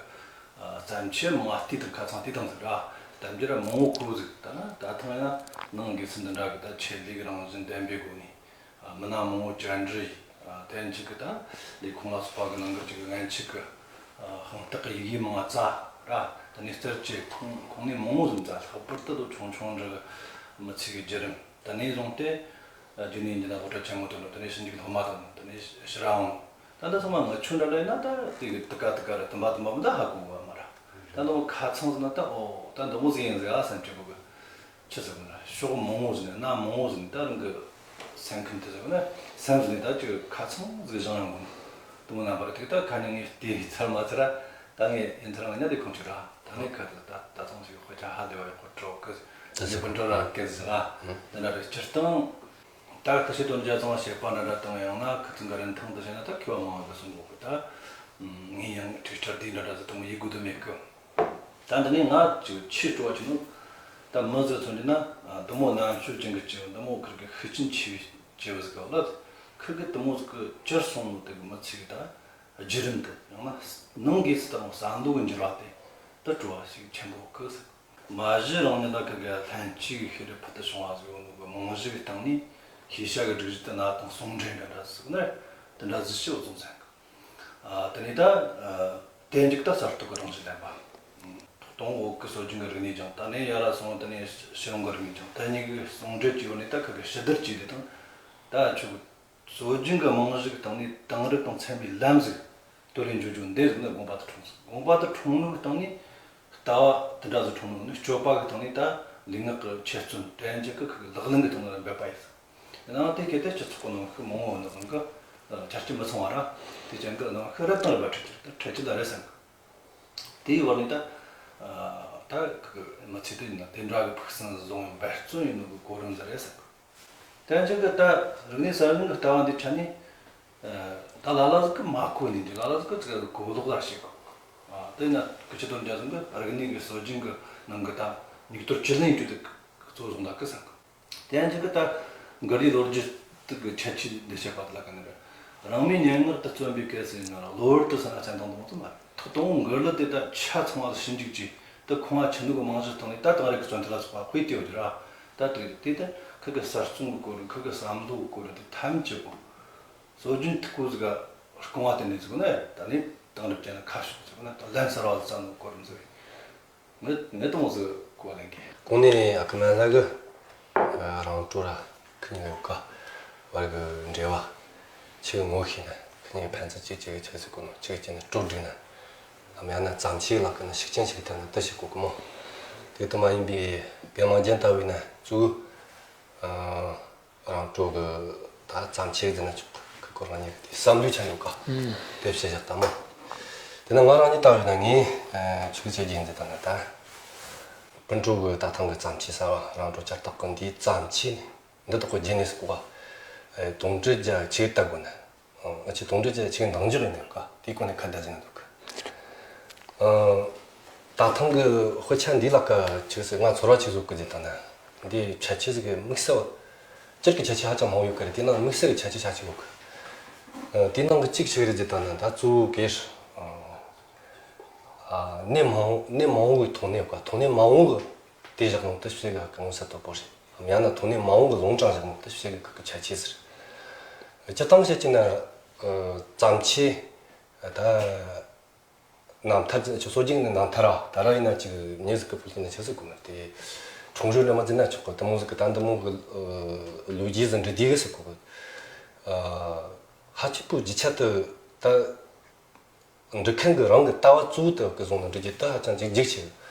ཨ། བརྩམས་ཆོས་མང་བལྟས་དང་ཁ་ཚང་བལྟས་དང་ཟིག་ར། གཏམ་རྒྱུད་མང་བོ་གོ་ཟིག་ད་ན་ད་ཐེངས་ཡང་ནང་སྒོས་སུ་འདི་འདྲ་གི་ད་ཆེད་ལས་གི་རང་བཞིན་ལྡན་པའི་སྒོ་ནས། ཨ། མི་སྣ་མང་བོ་བཅར་འདྲི་ཡིས། ཨ། དེ་འཕྲོ་གི་ད་ལས་ཁུངས་ལ་སོགས་པ་གི་ནང་གི་ཅིག་སྔོན་ཆད་ཀྱི་ ཤིང་སྟག་གི་ཡི་གེ་མང་བ་བཙལ་ར། དེ་ནས་རྩལ་གྱི་ཁུངས་ཁུངས་སྣེ་མང་བོ་ཟིག་བཙལ། ལྷག་པར་དུ་ལོ་ཆུང་ཆུང་འདྲ་གི་མི་ཚེ་གི་བརྒྱུད་རིམ། དེ་ནས་བཟུང་སྟེ་རྒྱུན་ནས་འདི་ན་སློབ་གྲྭ་ཆེན་མོ་དོན་ནོ། དེ་ནས་ཞིབ་འཇུག་སློབ་མ་དོན་ནོ། དེ་ནས་ཕྱིར་འོང་། ད་འདི་ཚང་མ་ངི་ཆོ་འདྲ་འདྲ་ཡིན་ན། ད་དེ་གི་དུ་ཀ་དུ་ཀ་ར་དུམ་པ་དུམ་པ་མི་འདྲ་ཧ་གོ་གི་མ་ར། ད་འདི་མོ་ཁ་ཚང་ཟིག་ན་ད་ཨོ་ད་འདི་མོ་ཟིག་ཡིན་ཟིག་ཨ་བསམ་གྱི་གོ་གི། ཆི་ཟེར་གོ་ན། ཕྱོགས་མང་བོ་ཟིག་ནས། གནས་མང་བོ་ཟིག་ནས་ད་རང་གི་སེམས་ཁམས་དེ་ཟེར་གོ་ན། སེམས་ཟིག་ནས་ད་ཅིག་ཁ་ཚང་ཟིག་བཞེངས་ཡོང་གོ་ནོ། དེ་མོ་རྣམ་པ་རེད། དེ་ད་ཁ་ཉིན་ངས་བལྟས་ཚར་མ་ཚར་ར། ད་ངས་ཡིན་ཚར་ང་ཉལ་དེ་ཁོང་ཆུ་ར། ད་ངས་ཁ་དེ་ད་ད་ཚང་ཞིག་དཔེ་ཆ་ཧ་ལས་པ་ཡག་པོ་སྤྲོད་གི། ད་ཞིག་པོ་འགྲོ་ར་སྐད་ཟིག་ཨ། འདི་འདྲ་རེད། སྤྱིར་བཏང་ད་ཁུ་ཤི་དོན་རྒྱ་ཚང་བཤད་པ་འདྲ་འདྲ་དང་། ཡང་ན་ཁུ་ཚང་གི་རིན་ཐང་དུ་བཤད་ན་ད་མཁས་པ་མང་བ་གི་གསུང་གོ་གི། ད་ངས་ཡང་ཁྲིག་ཁྲར་དེ་འདྲ་འདྲ་ཟིག་དེ་མོ་ཡེ་དགོས་དོན་མེད་གི། ད་འདི་ནས་ང་ཅིག་ཆེས་སྤྲོ་བ་ཆེ་ནོ། ད་མི་ཟིག་མཚོན་རྒྱུ་ན། ཨ། འདི་མོ་རྣམ་དཔྱོད་ཅན་གི་སྐྱེ་བོ། འདི་མོ་ཁིར་གི་ཤུགས་རྐྱེན་ཆེ་བའི་སྐྱེ་བོ་ཟིག་ག་ལ། ཁིར་གི་འདི་མོ་ཟིག་གི་གྱུར་སོང་ནོ་དེ་གི་མི་ཚེ་གི་ད་བརྒྱུད་རིམ་དེ། ཡང་ན་ནང་གི་སི་ད་རུང་བསམ་བློ་གི་འགྱུར་བ་དེ་ད་སྤྲོ་བ་ཞིག་ཆེན་པོ་གི་ཟིག། མ་གཞི་རང་ཉིད་ལ་ཁིར་གི་ལྷན་སྐྱེས་ཀྱི་ཤེས་རབ་ཕུལ་དུ་བྱུང་བ་ཟིག་ཡོད་ནོ་གི་རྨང་གཞི་གི་སྟེང་ནས་ཤེས་བྱ་གི་སྒྲིག་གཞི་དེ་ན་དང་ཟུང་འབྲེལ་འདྲ་འདྲ་ཟིག་ནི་དེ་འདྲ་ཟིག་ཤེས་བཟུང་ཚན་གི། ཨ། དེ་ནས་ད། ཨ། དེ་མཇུག་ད་གསར་གཏོད་ཀྱི་རང་བཞིན་ལྡན་པ། ཐོག་དང་པོ་བོད་ཀྱི་སྲོལ་རྒྱུན་གྱི་རིག་གནས་སྦྱངས། དེ་ནས་ཡར་ར་སོང་། དེ་ནས་ཕྱི་རོལ་གྱི་རིག་གནས་སྦྱངས། དེ་གཉིས་ཀྱི་ཟུང་འབྲེལ་གྱི་སྒོ་ནས་ད་ཁིར་གི་ཕྱི་བདར་བྱས་ཏེ་དང་། ད་ཁྱོད་ཀྱི་སྲོལ་རྒྱུན་གྱི་རྨང་གཞི་གི་སྟེང་ནས་དེང་རབས་དང་འཚམ་པའི་ལམ་ཟིག་དོར་རེ་འཇུག་རྒྱུ་འདི་ཟིག་ནི་དགོངས་པ་དེ་འཁྲུངས་སོང་། དགོངས་པ་དེ་འཁྲུངས་ནོ་གི་སྟེང་ནས་ལྟ་བ་དེ་འདྲ་ཟིག་འཁྲུངས་ནོ་ནི། སྤྱོད་པ་གི་སྟེང་ནས་ད་ལུས་ངག་གི་འཆད་རྩོད་དེ་མཇུག་གི་ཁིར་གི་ལག་ལེན་གི་སྟེང་ན་འབད་པ་ཡིན། ཡིན་ནའང་དེ་སྐད་དེ་སྤྱི་ཚོགས་ཀྱི་ནང་ཤུགས་མང་བོ་ནི་རང་གི་ཆ་རྐྱེན་མི་ཚང་བ་ར། དེ་ཅན་གྱི་ནང་ཤུགས་རབ་དང་རིམ་པ་འཕྲད་ཀྱི་འཕྲད་ཀྱི་ལ་རེད་བསམ་གི། དེའི་བར་ནས་ད་ད་ཁིར་གི་མི་ཚེ་དེ་ཡིན་ན་དེ་འདྲ་གི་ཕུགས་བསམ་བཟང་བའི་འབད་བརྩོན་ཡིན་ནོ་གི་གོ་རིམ་ཟིག་རེད་བསམ་གི། དེ་མཇུག་གི་ད་རིག་གནས་གསར་རྙིང་གི་ལྟ་བ་འདི་ཆ་ནས། ད་ལ་ལ་ཟིག་གི་མ་གོ་ནི་འདི། ལ་ལ་ཟིག་གི་ཅིག་གོ་ལོག་ལ་ཞིག་གོ། ཨ། དེ་ན་ཁུ་ཆུ་དོན་རྒྱ་ཚང་གི་རིག་གནས་ཀྱི་སྲོལ་རྒྱུན་གྱི་ནང་གི་ད་སྙིགས་དོར་བཅུད་ལེན་བཅུད་དེ་གཙོ་བཟུང་ད་གི་བསམ་གི། དེ་ཡང་ཅིག་གི་ད་འགའ་རེའི་ལོ་རྒྱུས་དེ་གི་ཁྱད་ཆོས་འདི་བཤད་པ་དེ་ལ་ག་ནི་རེད། རང་མོས་སྙན་ངག་ཏུ་བརྩོན་པའི་སྐད་ཟེར་ན་ར། གློ་བུར་དུ་ཟེར་ན་སྤྱན་དང་དུ་མ་ཚོམ་མ་རེད། ཐོག་དང་པོ་འགའ་རེ་དེ་ད་ཆ་ཚང་བ་ཞིབ་འཇུག་བྱས། དེ་ཁོང་བ་ཆེ་ནོ་གི་རྨང་གཞི་སྟེང་ནས་ད་དེང་རབས་ཀྱི་བརྩོན་འགྲུས་ལ་སོགས་པ་དཔེ་དེ་ཡོད་ར། ད་དེ་དེ་ད་ཁིར་གི་གསར་རྩོམ་གི་སྐོར། ཁིར་གི་བསམ་བློ་གི་སྐོར། དེ་ཐམས་ཅད་པོ་སྲོལ་རྒྱུན་ཐུག་གོ་ཟིག་ག་རྐང་བ་དེ་ནས་ཟིག་ནས་ད་ནི་དེང་རབས་ཅན་ལ་ཁ་ཕྱོགས་ཟིག་ན་ད་ལན་གསར་བ་ཟིག་བཙལ་ནོ་སྐོར་ཟིག་རེད། ངས་ངས་དང་ཟིག་གོ་ལེན་གི། གོང་ནས་ཨ་ཁུ་སྨན་བླ་གི་རང་གྲོ་ར་ཁུ་ཉིན་ཡོད་ཀ་བར་གི་འབྲེལ་བ་ཆེ་གི་ངོ་ཤེས་ན། ཁུ་ཉིན་ཕན་ཚུན་གཅིག་གཅིག་གི་ཆེ་ཟིག་གོ་ནོ། གཅིག་གཅིག་ནས་སྤྲོ་སྒྲིག་ན། ཨ་མ་ཡང་ན་བརྩམས་ཆོས་ལག་གི་ན་ཤུགས་རྐྱེན་ཞིག་ཐེབས་ན་དེ་ཞིག་གོ་གི་མོ། དེ་དུ་མ་ཡིན་པའི་དགེ་མང་རྒྱན་ལྟ་བུ་ན་གཙོ་བོ། ཨ། རང་གྲོ་གི་ད་བརྩམས་ཆོས་ཟེར་ན་ཆོག་གི། ཁོ་རང་ཉིད་ཀྱི་བསམ་བློའི་ཆ་ཡོད་ཀ། ཨུམ། དེ་བཤད་བཞག་ད་མོ། དེ་ན་ང་རང་ཉིད་ལྟ་བས་ན་ངས་ཆོས་བྱེད་རྒྱུ་འདི་ད་ན་ད་སྤུན་གྲོགས་ཀྱི་ད་ཐེངས་ཀྱི་བརྩམས་ཆོས་གསར་བ་རང་གྲོ་བསྐྱར་དར་གི་འདིའི་བརྩམས་ཆོས་ནི་འདི་དག་གི་རྗེས་ནས་སུ་གོ་བ། དུང་སྒྲ་རྒྱ་ཆེ་ལྟ་དགོས་ན། ཨ། ང་ཆོས་དུང་སྒྲ་རྒྱ་ཆེ་འདང་རྒྱུ་རེད་ནི་ཀ། དེའི་སྐོར་ནས་ཁ་བརྡ་ཟིན་འདུག་གི། ཨ། ད་ཐེངས་ཀྱི་དཔེ་ཆ་འདི་ལ་ཀ་ཆོས་སི་ང་ཚོར་བ་ཆེ་ཟིག་གི་ཟེར་ད་ན། འདི་ཁྱད་ཆོས་ཟིག་གི་དམིགས་བསལ་བ། སྤྱིར་གྱི་ཁྱད་ཆོས་ཧ་ཅང་མང་ཡོད་ཀི་རེད། དེ་ནང་དམིགས་བསལ་གྱི་ཁྱད་ཆོས་ཆ་ཆེ་ཡོད་གི། ཨ། དེ་ནང་གི་གཅིག་ཆི་རེད་ཟེར་ད་ན། ད་གཙོ་བོ་གེར། ཨ། གནས་མང་གནས་མང་བོ་གི་ཐོག་ནས་ཀ། ཐོག་ནས་མང་བོ་གི་དེ་བཞག་ནོ་དེ་ཞིག་གི་ངོ་ས་དོད་པོ་རེད། ཡང་ན་ཐོག་ནས་མང་བོ་གི་ལུང་དྲངས་བཞག་ནོ་དེ་ཞིག་གི་ཁྱད་ཆོས་ཟེར། སྤྱིར་བཏང་བཤད་ཀྱི་ན། ཨ། བརྩམས་ཆོས་ད་རྣམ་ཐར་ཅིག་སྲོལ་རྒྱུན་ནི་རྣམ་ཐར་ར། ད་ར་ཡིན་ན་ཅིག་མྱི་ཟིག་གི་ཕུལ་གྱི་ན་ཆི་ཟིག་གོ་ན་དེ། ཁྲུང་ཧྲུའུ་ར་མ་ཟེར་ན་ཆོག་གི། དེ་མོ་ཟིག་གི་ད་འདི་མོ་གི་ལོ་རྒྱུས་ཟིག་འབྲི་དུས་གི་ཟིག་གོ་གི། ཨ། ཧ་ཅི་པོ་རྒྱུ་ཆ་དེ་ད། འབྲི་མཁན་གྱི་རང་གི་ལྟ་བ་གཙོ་བོ་དེ་གི་བཟུང་ནས་འབྲི་རྒྱུ་དེ་ཧ་ཅང་ཅིག་འཇིགས་ཆེ་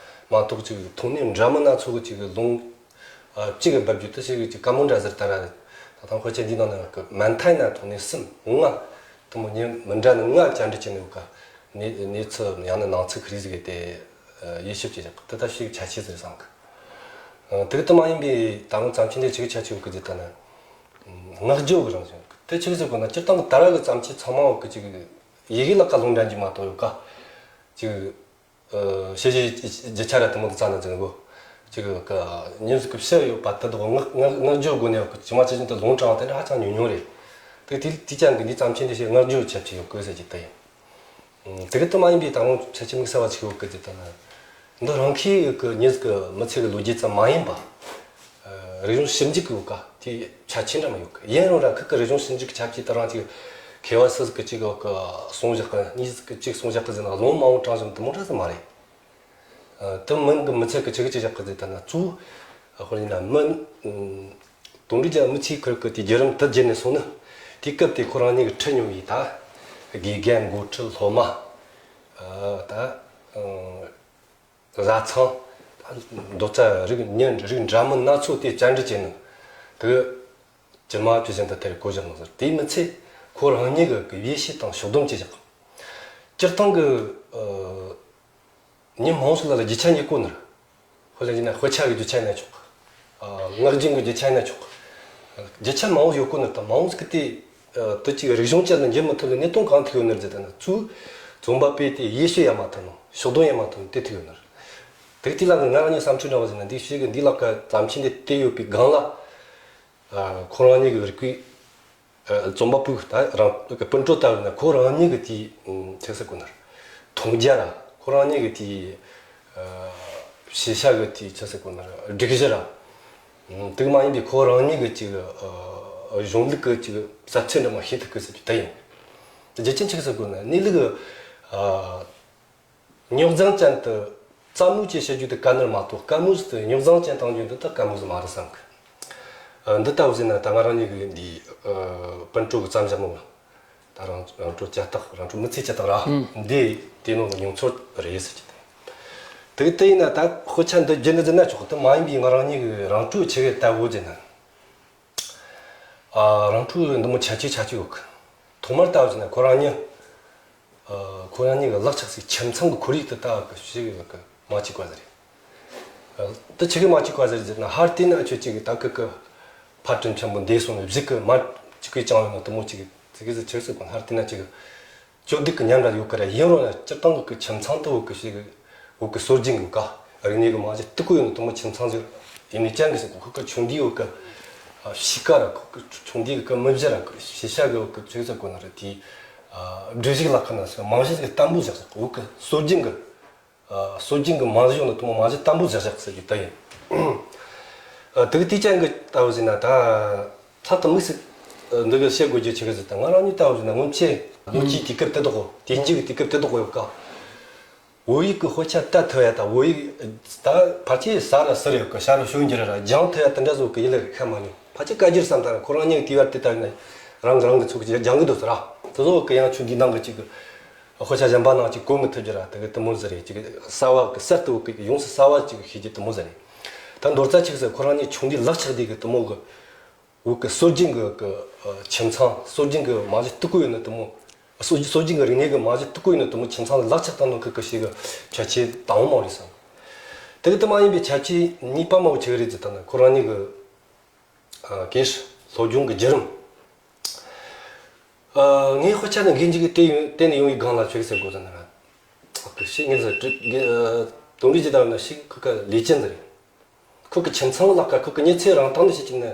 མ་གཏོགས། ཅིག་ཐོག་ནས་འདྲ་མིན་སྣ་ཚོགས་ཀྱི་ཅིག་ལུང་ཨ་གཅིག་གི་འབབ་རྒྱུ་དེ་ཞིག་ཅིག་དཀའ་མོ་འདྲ་ཟེར་ད་ར། ད་ཐེངས་དཔེ་ཆ་འདི་ནང་ན་གི་མ་མཐའ་ན་ཐོག་ནས་གསུམ་ལྔ་དེ་མོ་ཉིན་མི་འདྲ་ནི་ལྔ་བཅར་འདྲི་བྱས་ནས་ཡོད་ཀ། གནས་གནས་ཚུལ་ཡང་ན་ནང་ཚུལ་ག་རེ་ཟིག་གི་དེ་ཡིད་ཞིབ་བྱས་བཞག་གི། དེ་ད་ཞིག་ཁྱད་ཆོས་ཟིག་རེད་བསམ་གི། ཨ། དེ་གི་དེ་མ་ཡིན་པའི་ད་རུང་བརྩམས་ཆོས་འདི་ཆི་གི་ཁྱད་ཆོས་ཡོད་གི་ཟེར་ད་ན། བསྔགས་བརྗོད་གི་རང་བཞིན་ཡོད་གི། དེ་ཆི་གི་ཟེར་གོ་ན། སྤྱིར་བཏང་གི་ད་ར་གི་བརྩམས་ཆོས་ཚང་མ་ཡོད་གི་ཅིག་ཡི་གེ་ལ་ཀ་ལུང་འདྲེན་རྒྱུ་མ་གཏོགས་ཡོད་ཀ། ཅིག་ཨ། ཕྱི་གཞས་རྒྱུ་ཆ་ར་དེ་མོ་དེ་རྩ་ནས་འཛིན་གོ། ཅིག་གི་ཉིན་ཟིག་གི་ཕྱི་ཡོད་པ་དེ་དག་བསྔགས་བསྔགས་བསྔགས་བརྗོད་སྒོ་ནས་ཡོད་གི། ཇི་མ་ཇི་བཞིན་དུ་ལུང་དྲངས་པ་དེ་འདྲ་ཧ་ཅང་ཉུང་ཉུང་རེད། དེ་དེ་དེ་ཅན་གི་འདི་བརྩམས་ཆོས་འདི་ཞིག་བསྔགས་བརྗོད་ཆེ་ཆེ་ཡོད་གི་ཟེར་རྒྱུ་དེ་ཡིན། དེ་གི་དེ་མ་ཡིན་པའི་ད་རུང་ཁྱད་ཆོས་དམིགས་བསལ་བ་ཆེ་ཡོད་གི་ཟེར་ད་ན། འདི་རང་ཁའི་གི་ཉིན་ཟིག་གི་མི་ཚེ་གི་ལོ་རྒྱུས་ཙམ་མ་ཡིན་པ། ཨ། རིག་གཞུང་ཞིབ་འཇུག་གི་ཡོད་ཀ། དེ་ཁྱད་ཆོས་འདྲ་མོ་ཡོད་གི། ཡིན་རུང་ར་ཁི་གི་རིག་གཞུང་ཞིབ་འཇུག་གི་ཁྱད་ཆོས་དེ་རང་ཅིག་ མཁས་པ་སུ་ཟིག་གི་གཅིག་གི་གསུང་བཞག་གི། གཉིས་ཟིག་གི་གཅིག་གསུང་བཞག་གི་ཟེར་ན་ལུང་མང་བོ་དྲངས་བཞག་དེ་མོ་འདྲ་ཟིག་མ་རེད། ཨ། དེ་མིན་གི་མི་ཚད་གི་ཆི་གི་ཆི་བཞག་གི་ཟེར་ད་ན་གཙོ་བོ་དཔེར་ན་མི་དོན་འགྲུབ་རྒྱལ་མི་ཚེ་ཁུར་གི་དེ་བརྒྱུད་རིམ་དེ་བརྒྱུད་ནས་སོང་ནི། དེ་སྐབས་དེ་ཁོ་རང་ཉིད་གི་ཁྲིད་མྱོང་བའི་ད་དགེ་རྒན་འགོ་ཁྲིད་སློབ་མ། ཨ། ད་བཟའ་ཚང་། མདོ་རྩ་རིགས་མི་རིགས་འདྲ་མིན་སྣ་ཚོགས་དེ་བཅར་འདྲི་བྱས་ནས་དེ་ཇི་མ་ཇི་བཞིན་དུ་དེར་གོ་བཞག་ནས་ཟེར། དེ་མི་ཚད་ཁོ་རང་ཉིད་ཀྱི་ཡིད་ཆེས་དང་ཕྱོགས་བསྡོམས་བྱས་བཞག་སྤྱིར་བཏང་གི། ཨ། མི་མང་བོ་ཞིག་ལ་ལ་རྒྱུ་ཆ་རྙེད་གོ་ནི་རེད། དཔེ་ལ་བྱས་ན་དཔེ་ཆ་གི་རྒྱུ་ཆ་ཡིན་ན་ཆོག་གི། ཨ། ངག་རྒྱུན་གི་རྒྱུ་ཆ་ཡིན་ན་ཆོག་གི། རྒྱུ་ཆ་མང་བོ་ཡོད་གོ་ནི་རེད། ད་མང་བོ་ཞིག་གི་དེ། ཨ། དེ་གཅིག་རིག་གཞུང་ཅན་ལ་འགྱུར་མི་ཐུབ་ལ་གནས་སྟངས་གང་ཐུག་ཡོད་ནི་རེད་ཟེར་ད་ན། གཙོ་བོ་རྩོམ་པ་པོས་དེ་ཡིད་ཆེས་ཡེད་མ་ཐུབ་ནོ། ཕྱོགས་བསྡོམས་ཡེད་མ་ཐུབ་ནོ་དེ་ཐུག་ཡོད་ནི་རེད། དེ་དེ་ལ་ང་རང་ཉིད་བསམ་ཚུལ་འདྲ་བ་ཟེར་ན། འདི་ཞིག་གི་འདི་ལ་ཀ་བརྩམས་ཆོས་འདི་བལྟས་ཡོད་པའི་སྒང་ལ། ཨ། ཁོ་རང་ཉིད་ཀྱི་རིག་པའི། ཨ། རྩོམ་པ་པོའི་ད་རང་གི་སྤུན་གྲོགས་ལྟ་བུ་ན་ཁོ་རང་ཉིད་ཀྱི་དེའི་ཆི་ཟེར་དགོས་ན་མཐོང་རྒྱ་ར། ཁོ་རང་ཉིད་ཀྱི་དེའི། ཨ། ཤེས་བྱ་གི་དེའི་ཆི་ཟེར་དགོས་ན་སྒྲིག་གཞི་ར། དེ་མ་ཡིན་པའི་ཁོ་རང་ཉིད་ཀྱི་ཅིག་ཨ། གཞུང་ལུགས་ཀྱི་ཅིག་ཟབ་ཚད་འདྲ་མ་ཤེས་ཐུབ་གི་ཟེར་རྒྱུ་དེ་ཡིན། རྒྱུ་རྐྱེན་ཆི་ཟེར་དགོས་ན་གནས་ལུགས་ཀྱི། ཨ། རྙོག་འཛིང་ཅན་དུ་བརྩམ་མོ་ཅེས་བཤད་རྒྱུ་དེ་དཀའ་ནི་མ་གཏོགས། དཀའ་མོ་ཟིག་ཏུ་རྙོག་འཛིང་ཅན་བཏང་རྒྱུ་འདི་ད་དཀའ་མོ་ཟིག་མ་རེད་བསམ་གི། ཨ། འདི་ལྟ་བུ་ཟེར་ན་ད་ང་རང་ཉིད་ཀྱི་འདི། ཨ། སྤུན་གྲོགས་ཀྱི་བརྩམས་བཞག་མོ་ལ། ད་རང་རང་གྲོལ་ལྕགས་སྟག། རང་གྲོལ་མི་ཚེ་ལྕགས་སྟག་ར། ཨང་། འདི་དེ་ནང་གི་མྱོང་ཚོར་རེད་ཟེར་གྱི་དེ། དེ་གི་དེ་ཡིན་ན་ད་དཔེ་ཆ་འདི་བརྒྱུད་ནས་ཟེར་ན་ཆོག་གི། དེ་མ་ཡིན་པའི་ང་རང་ཉིད་ཀྱི་རང་གྲོལ་ཆེ་གི་ལྟ་བུ་ཟེར་ན། ཨ། རང་གྲོལ་འདི་མོ་ཆ་ཆེ་ཆ་ཆེ་ཡོད་གི། ཐོག་མར་ལྟ་བུ་ཟེར་ན་ཁོ་རང་ཉིད། ཨ། ཁོ་རང་ཉིད་ཀྱི་ལག་ཆགས་སའི་ཁྱིམ་ཚང་གི་ཁོར་ཡུག་དེ་ལྟ་བུ་གི་ཞིག་ཡོད་གི། མ་གཅིག་པ་ཟེར། ཨ། དེ་ཆི་གི་མ་གཅིག་པ་ཟེར་ཟེར་ན། ཧར་བལྟས་ན་ཁྱོད་ཅིག་གི་ད་ཁུ་གི་ཕ་དྲིན་ཆེན་པོ་འདས་སོང་ནས་གཞིས་ཀྱི་མ་གཅིག་པའི་ཅང་ཡོད་ན་དེ་མོ་ཅིག་གི་ཟེར་གི་ཟེར། ཆི་ཟེར་གོ་ན། ཧར་བལྟས་ན་ཅིག་གི་སྤྱོད་བདེ་གི་ཉམས་ར་ཡོད་གི་ར། ཡིན་རུང་ན་སྤྱིར་བཏང་གི་ཁྱིམ་ཚང་དེ་བོད་གི་ཞིག་བོད་གི་སྲོལ་རྒྱུན་གི་ཀ་རིག་གནས་གི་རྨང་གཞི་སྟུག་པོ་ཡོད་ནི་དེ་མོ་ཁྱིམ་ཚང་ཟིག་ཡིན་ནི་ཅང་གི་ཟེར་གོ། ཁོ་གི་ཆུང་དུས་བོད་གི་ཨ་གཤིས་ཀ་ར། ཁོ་གི་ཆུང་དུས་གི་མི་གཞི་ར། ཤེས་བྱ་གི་བོད་གི་ཆི་ཟེར་གོ་ན་ར། དེའི་ཨ་སྒྲིག་གཞི་ལ་ཁ་ན་སོ་རྨང་གཞི་ཟིག་བརྟན་པོ་བཞག་ཟེར་གོ། བོད་གི་སྲོལ་རྒྱུན་གི། ཨ། སྲོལ་རྒྱུན་གྱི་རྨང་གཞི་ཡོད་ན་དེ་མོ་རྨང་གཞི་བརྟན་པོ་བཞག་བཞག་ཟེར་རྒྱུ་དེ་ཡིན། ཨ། དེ་གི་དེའི་རྐྱེན་གྱིས་ལྟ་བུ་ཟེར་ན་ད་ལྷག་ཏུ་དམིགས་སུ་འདི་གི་བཤད་དགོས་རྒྱུ་ཆི་གི་ཟེར་ད། ང་རང་ཉིད་ལྟ་བུ་ཟེར་ན་སྔོན་ཆད་ལོ་གཅིག་དུས་སྐབས་དེ་དག་གོ། དུས་འགྱུར་གྱི་དུས་སྐབས་དེ་དག་གོ་ཡོད་ཀ། བོད་ཡིག་གི་དཔེ་ཆ་ལྟ་ཐུབ་ཡ་ད། བོད་ཡིག་ད་ཕལ་ཆེར་ཟ་ར་ཟེར་ཡོད་ཀ། ཤ་ར་ཤོད་འགྱུར་ར་སྦྱང་ཐུབ་ཡ་དེ་འདྲ་བཟོ་གི་ཡིན་ལ་ཤ་མ་ཉོ། ཕལ་ཆེར་བཀའ་འགྱུར་བསམ་ད་ར། ཁོ་རང་ཉིད་དུས་བར་དེ་ལྟ་ཡིན་ན་རང་གི་རང་གི་ཚུགས་ཀྱི་སྦྱང་གི་འདུག་ཟེར་ར། དེ་ཚོ་གི་ཡང་ཆུ་འདི་ནང་གི་ཅིག་གི། དཔེ་ཆ་གཞན་པ་ནང་གཅིག་གོ་མི་ཐུབ་རྒྱུ་ར། དེ་གི་དེ་མོ་ཟིག་རེད། ཅིག་གསར་བ་གི་གསར་དུ་བོད་གི་ཡོངས་སུ་གསར་བ་ཅིག་ཤེས་རྒྱུ་དེ་མོ་ཟིག་རེད། ད་མདོར་ཙམ་ཅིག་ཟེར། ཁོ་རང་ཉིད་ཆུང་དུས་ལག་ཆགས་དུས་གི་དེ་མོ་གི་བོད་གི་སྲོལ་རྒྱུན་གི་གི་ཁྱིམ་ཚང་། སྲོལ་རྒྱུན་གི་རྨང་གཞི་སྟུག་པོ་ཡོད་ནི་དེ་མོ། སྲོལ་སྲོལ་རྒྱུན་གི་རིག་གནས་གི་རྨང་གཞི་སྟུག་པོ་ཡོད་ནི་དེ་མོ་ཁྱིམ་ཚང་ལ་ལག་ཆགས་བཏང་ནོ་གི་གི་ཞིག་གི་ཁྱད་ཆོས་དང་པོ་མོ་རེད་བསམ། དེ་གི་དེ་མ་ཡིན་པའི་ཁྱད་ཆོས་གཉིས་པ་མོ་ཆི་གི་རེད་ཟེར་ད་ན། ཁོ་རང་ཉིད་གི་ཨ་གེ་སར་སློབ་སྦྱོང་གི་བརྒྱུད་རིམ། ཨ། ངའི་དཔེ་ཆ་ནི་དགེ་འཇིགས་ཀྱི་བལྟས་ཡོང་བལྟས་ནས་ཡོང་བའི་སྒང་ལ་ཆི་ཟེར་དགོས་ཟེར་ན། ཨ་ཁུ་ཤེས་ངེས་ཟེར། དོན་རིག་ཅི་ལྟར་ན་ཞིག་ཁུ་ཀ་ལས་ཅན་ཟེར། ཁུ་ཀ་ཁྱིམ་ཚང་ལ་ཀ་ཁུ་ཀ་མྱི་ཚེ་རང་སྟེང་ནས་བཤད་ཀྱི་ན་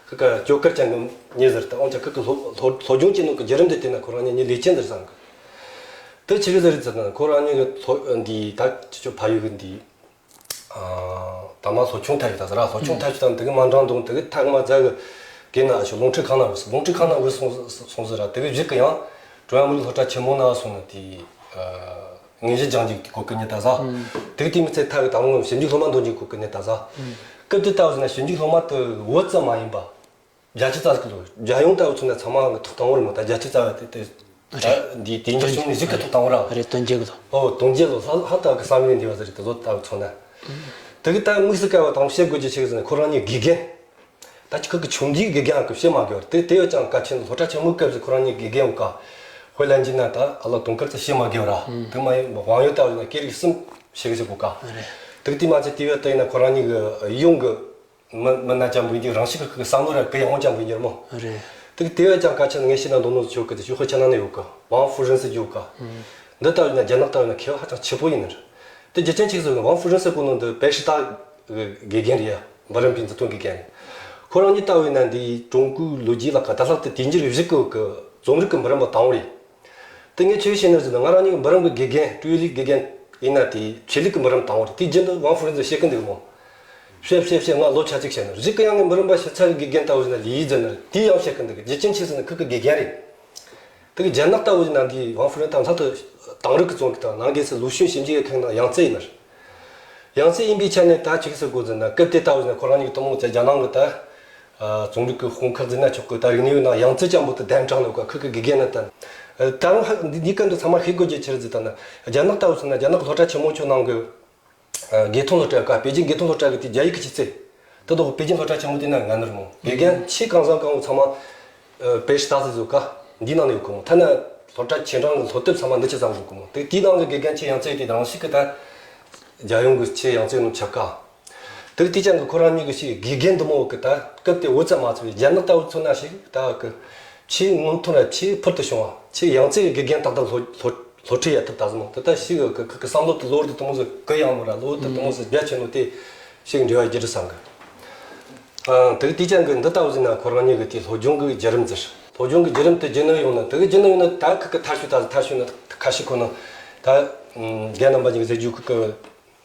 ཁུ་ཀ་སྐྱོ་གར་ཅན་གྱི་མྱི་ཟེར་ད། འོན་ཀྱང་ཁུ་ཀ་སློབ་སློབ་སློབ་སྦྱོང་བྱེད་ནོ་གི་བརྒྱུད་རིམ་དེ་བལྟས་ན་ཁོ་རང་ཉིད་ལས་ཅན་ཟེར་བསམ་གི། དེ་ཆི་གི་ཟེར་ཟེར་ན། ཁོ་རང་ཉིད་ཀྱི་སློབ་འདི་ད་ཅི་ཆོ་ཕ་ཡུལ་གི་འདི། ཨ། ད་མ་སློབ་ཆུང་ཐལ་ཞིག་ད་ཟེར་ར། སློབ་ཆུང་ཐལ་ཞིག་ད་འདི་གི་མ་འགྲང་དུང་དེ་གི་ཐག་མ་རྫ་གི་གེ་ན་ཨ་ཞོ་རླུང་འཕྲིན་ཁང་ན་བུད་སོང་། རླུང་འཕྲིན་ཁང་ན་བུད་སོང་སོང་ཟེར་ར། དེ་གི་གཞིག་གི་ཡང་ཀྲུང་དབྱང་མི་རིགས་སློབ་གྲྭ་ཆེན་མོ་ན་སོང་ནས་དེ་ཨ་དངོས་གཞི་སྦྱང་རྒྱུ་གི་གོ་སྐབས་རྙེད་ད་ཟ། དེ་གི་དེ་མི་ཚད་ཐག་གི་ད་མོ་ཞིབ་འཇུག་སློབ་མ་འདོན་རྒྱུ་གི་གོ་སྐབས་རྙེད་ད་ཟ། སྐབས་དེ་ལྟ་བུ་ཟེར་ན་ཞིབ་འཇུག་སློབ་མ་དེ་བོད་ཙམ་མ་ཡིན་པ། རྒྱལ་སྤྱི་རྩ་ཟིག་ལོ། རྒྱལ་ཡོངས་ལྟ་བུ་མཚོན་ན་ཚང་མ་གི་ཐོབ་ཐང་བོ་རེད་མོ། ད་རྒྱལ་སྤྱི་རྩ་བ་དེ་དེ་རེད། ད་འདི་དེ་འདྲ་བྱུང་ནས་གཞིག་གི་ཐོབ་ཐང་བོ་ར། རེད། དོན་བརྒྱད་གི་ཐོབ། ཨོ་དོན་བརྒྱད་ལོ། ལྷ་ལྷ་ལྟ་བུ་གི་བསམ་ཡས་འདི་བ་ཟེར་རེད། དེ་ཚོ་ལྟ་བུ་མཚོན་ན། དེ་གི་ད་དམིགས་སུ་བཀར་བ་དང་བཤད་དགོས་རྒྱུ་ཆེ་གི་ཟེར་ན་ཁོ་རང་ཉིད་དགེ་རྒན། ད་ཅི་ཁུ་གི་ཆུང་དུས་དགེ་རྒན་ཨ་གི་བཤད་མ་དགོས་པ་རེད། དེ་དེ་ཡོད་ཀྱང་གལ་ཆེན་སློབ་གྲྭ་ཆེན་མོའི་སྐབས་སུ་ཁོ་རང་ཉིད་དགེ་རྒན་ཡོད་ཀ། དཔེ་ལེན་གྱི་ན་ད་ཨ་ལ་དུང་དཀར་ཚོ་བཤད་མ་དགོས་པ་ར། དེ་མ་ཡིན་པ་དབང་ཡོད་ལྟ་བུ་ན་སྐད་རིགས་གསུམ་བཤད་གི་ཟེར་གོ་ཀ། རེད། དེ་གི་དེ་མ་ཚད་དེ་བས་དེ་ཡིན་ན་ཁོ་རང་ཉིད་གི་ཡོང་གི་མི་མི་སྣ་ཅན་པོ་ཡིན་རྒྱུ། རང་ཤུགས་ཀྱི་བསམ་བློ་ར་གི་ཡང་ཅན་པོ་ཡིན་རྒྱུ་རེད་མོ། རེད། དེ་གི་དེ་བས་ཀྱང་གལ་ཆེན་ངས་བཤད་ན་འདོད་ནོ་ཆོ་གི་དེ་ཞུ་ཧོ་ཆ་ནང་ནས་ཡོད་ཀ། ཝང་ཧྥུ་རན་ཟེར་རྒྱུ་ཡོད་ཀ། འདི་ལྟ་བུ་ན་རྒྱ་ནག་ལྟ་བུ་ན་མཁས་པ་ཧ་ཅང་ཆེ་པོ་ཡིན་ནི་རེད། དེ་རྒྱུ་རྐྱེན་ཆི་ཟེར་ན་ཝང་ཧྥུ་རན་ཟེར་གོ་ནོ་འདི་པེ་ཧྲི་ཏ་གི་དགེ་རྒན་རེད་ཡ། འབུམ་རམས་པའི་མཛུབ་སྟོན་དགེ་རྒན་རེད། ཁོ་རང་ཉིད་ལྟ་བུ་ན་འདི་ཀྲུང་གོའི་ལོ་རྒྱུས་ལ་ཀ་ད་ལྷག་ཏུ་དུས་འགྱུར་བཞི་གི་གི་རྩོམ་རིག་གི་འབུམ་རམས་པ་དང་པོ་རེད། དེ་ངས་ཆོས་བཤད་ན་ཟེར་ན་ང་རང་ཉིད་འབུམ་རམས་ཀྱི་དགེ་རྒན་ཀྲུའུ་ལི་དགེ་རྒན་ཡིན་ན་དེ་ཆོས་ལུགས་ཀྱི་འབུམ་རམས་དང་པོ་རེད། དེ་རྒྱུན་དུ་ཝང་ཧྥུ་རན་ཟེར་བཤད་ཀྱི་འདུག་མོ། བཤད་བཤད་བཤད་ང་ལོ་ཆ་གཅིག་བཤད་ན་རིག་གི་ཡང་ངས་འབུམ་རམས་པ་ཞིབ་ཚགས་ཀྱི་དགེ་རྒན་ལྟ་བུ་ཟེར་ན་ལི་ཡི་ཟེར་ན་དེ་ཡང་བཤད་ཀྱི་འདུག་རྒྱུ་རྐྱེན་ཆི་ཟེར་ན་ཁུ་གི་དགེ་རྒན་རེད། དེ་གི་རྒྱ་ནག་ལྟ་བུ་ཞིག་ན་འདི་ཝང་ཧྥུ་རན་ད་མཚན་དུ་དེང་རབས་ཀྱི་རྩོམ་གི་དང་ནང་སྒོས་སུ་ལུའུ་ཞུན་ཞིབ་འཇུག་ཁང་ནང་ཡང་རྩེ་ཡིན་ནར། ཡང་རྩེ་ཡིན་པའི་ཆ་ནས་ད་ཅིག་ཟེར་དགོས་ཟེར་ན་སྐབས་དེ་ལྟ་བུ་ཞིག་ན་ཁོ་རང་ཉིད་དུ་མོ་ཚེ་རྒྱ་ནང་གི་ད་རྩོམ་རིག་གི་དཔུང་ཁག་ཟེར་ན་ཆོག་གི། ད་རིག་གནས་ནང་ཡང་རྩེ་ཅན་པོ་དུ་གདན་དྲངས་ནས་ཁོ་ཁུ་གི་དགེ་རྒན་ན་བསྟེན། ད་རུང་འདི་ག་འདི་ཚང་མ་ཤེས་དགོས་ཀྱི་ཆི་རེད་ཟེར་ད་ན། རྒྱ་ནག་ལྟ་བུ་ཟེར་ན་རྒྱ་ནག་གི་སློབ་གྲྭ་ཆེན་མོ་ཆུང་ནང་གི་དགེ་ཐོན་སློབ་གྲྭ་ག་པེ་ཅིན་དགེ་ཐོན་སློབ་གྲྭ་གི་དེ་རྒྱ་ཡིག་གི་ཆི་ཚེ། དེ་དག་པེ་ཅིན་སློབ་གྲྭ་ཆེན་མོ་དེ་ན་ང་ནར་མོ་དགེ་རྒན་ཆེས་གང་ཟག་གང་བོ་ཚང་མ་པེ་ཤི་ཏ་ཟེར་ཟོ་ག་འདི་ནང་ནས་ཡོད་གོ་མོ། ཐ་ན་སློབ་གྲྭ་ཆེན་གྲངས་ཀྱི་སློབ་དེབ་ཚང་མ་འདི་ཆི་ཙམ་ཡོད་གོ་མོ། དེ་དེའི་ནང་གི་དགེ་རྒན་ཆེས་ཡང་རྩེ་དེ་རང་ཞིག་གི་ད་རྒྱལ་ཡོངས་ཀྱི་ཆེས་ཡང་རྩེ་ནང་ཆགས་ག་དེ་དེ་ཅན་གྱི་ཁོ་རང་ཉིད་ཀྱི་ཞིག་དགེ་རྒན་འདི་མོ་གི་ད་སྐབས་དེ་འུ་ཙམ་མ་ཚོ་བའི་རྒྱ་ནག་ལྟ་བུ་ཚོ་ན་ཞིག་ད་གི་ཆེས་སྔོན་ཐོན་ར་ཆེས་ཕུལ་དུ་བྱུང་བ་ཆེས་ཡང་རྩེ་གི་དགེ་རྒན་ཏག་ཏག་སློབ་སློབ་སློབ་ཁྲིད་ཡ་ཐུབ་ད་ཟི་མོ། དེ་ད་ཞིག་གི་གི་གི་བསམ་བློ་དུ་གློ་བུར་དུ་དུ་མོ་ཟི་གི་ཡང་མོ་ར་གློ་བུར་དུ་དུ་མོ་ཟི་རྒྱ་ཆེ་ནོ་དེ་ཞིག་འབྲེལ་བ་རྒྱུ་རུ་བསམ་གི། དེ་དེ་ཅན་གི་འདི་ལྟ་བུ་ཟི་ན་ཁོ་རང་ཉིད་གི་དེ་སློབ་སྦྱོང་གི་བརྒྱུད་རིམ་ཟེར། སློབ་སྦྱོང་གི་བརྒྱུད་རིམ་དུ་རྒྱུ་ནོ་ཡོང་ན་དེ་གི་རྒྱུ་ནོ་ཡོང་ན་ད་གི་གི་ཐར་ཤུ་ད་ཐར་ཤུ་ན་ཁ་ཤི་ཁོ་ན་ད་རྒན་རྣམ་པ་ཉིད་ཟེར་རྒྱུ་གི་གི་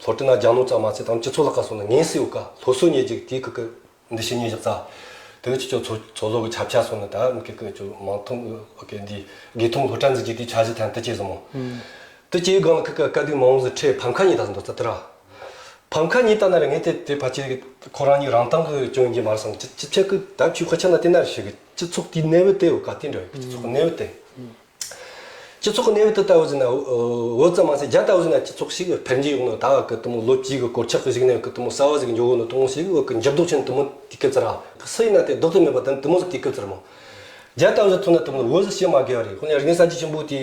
སློབ་གྲྭ་ན་སྦྱང་ནོ་ཙམ་མ་ཚད་དང་སྤྱི་ཚོགས་ལ་ཁ་སོང་ན་ངན་སེ་ཡོད་ཀ་སློབ་གསོ་ཉེ་ཅིག་དེ་གི་གི་འདི་ཤེས་ཉེ་བཞག་ཙ། དེ་གི་ཅི་ཅོ་ཚོ་ཚོ་ལོ་གི་ཆབ་ཆ་སོང་ན་ད་མི་གི་གི་ཅོ་མང་ཐོང་གི་འདི་དགེ་ཐོང་སློབ་གྲྭ་འཛུགས་ཀྱི་དེ་འཆར་གཞི་ཐན་དུ་ཅེ་ཟི་མོ། དུ་ཅེ་གང་ལ་གི་གི་བཀའ་སྡིག་མང་བོ་ཟི་ཁྲེ་ཕམ་ཁ་ཉེ་ད་འདོད་ཙ་དེ་ར། ཕམ་ཁ་ཉེ་ད་ན་རེ་ངས་དེ་དེ་ཕ་ཅེ་ཁོ་རང་ཉིད་རང་སྟེང་གི་ཅོ་ཡིན་གྱི་མ་རེད་སམ། ཅི་ཅི་ཆ་གི་ད་ཆུ་ཁ་ཆ་ན་དེ་ན་རེ་ཤེས་གི་སྤྱི་ཚོགས་དེའི་གནས་བབ་དེ་ཡོད་ཀ་དེ་འདྲ་ཡོད་གི་སྤྱི་ཚོགས་གནས་བབ་དེ། སྤྱི་ཚོགས་ཀྱི་གནས་བབ་དེ་ལྟ་བུ་ཟིན་ན་འོ་ཙམ་མ་ཟད་རྒྱ་ལྟ་བུ་ཟིན་ན་སྤྱི་ཚོགས་ཤིག་འཕེལ་འགྱུར་ཡོང་ནོ་ད་བ་གི་དུ་མོ་ལོ་བཅུའི་གི་གོད་ཆག་གི་ཞིག་ནས་གི་དུ་མོ་གསར་བ་ཞིག་འཇོག་གོ་ནོ་དུ་མོ་ཞིག་འོ་གི་འགྱུར་ལྡོག་ཆེན་དུ་མོ་དུས་སྐབས་ཙི་ར་སུ་ཡིན་ན་དེ་ལྡོག་ཏུ་མེད་པ་དུ་དུ་མོ་ཟིག་དུས་སྐབས་ཙི་ར་མོ། རྒྱ་ལྟ་བུ་ཟིག་ཐུག་ན་དུ་མོ་འོ་ཟིག་བཤད་མ་དགོས་བ་རེད། ཁོ་ནས་རིག་གནས་གསར་བརྗེ་ཆེན་པོ་དེའི་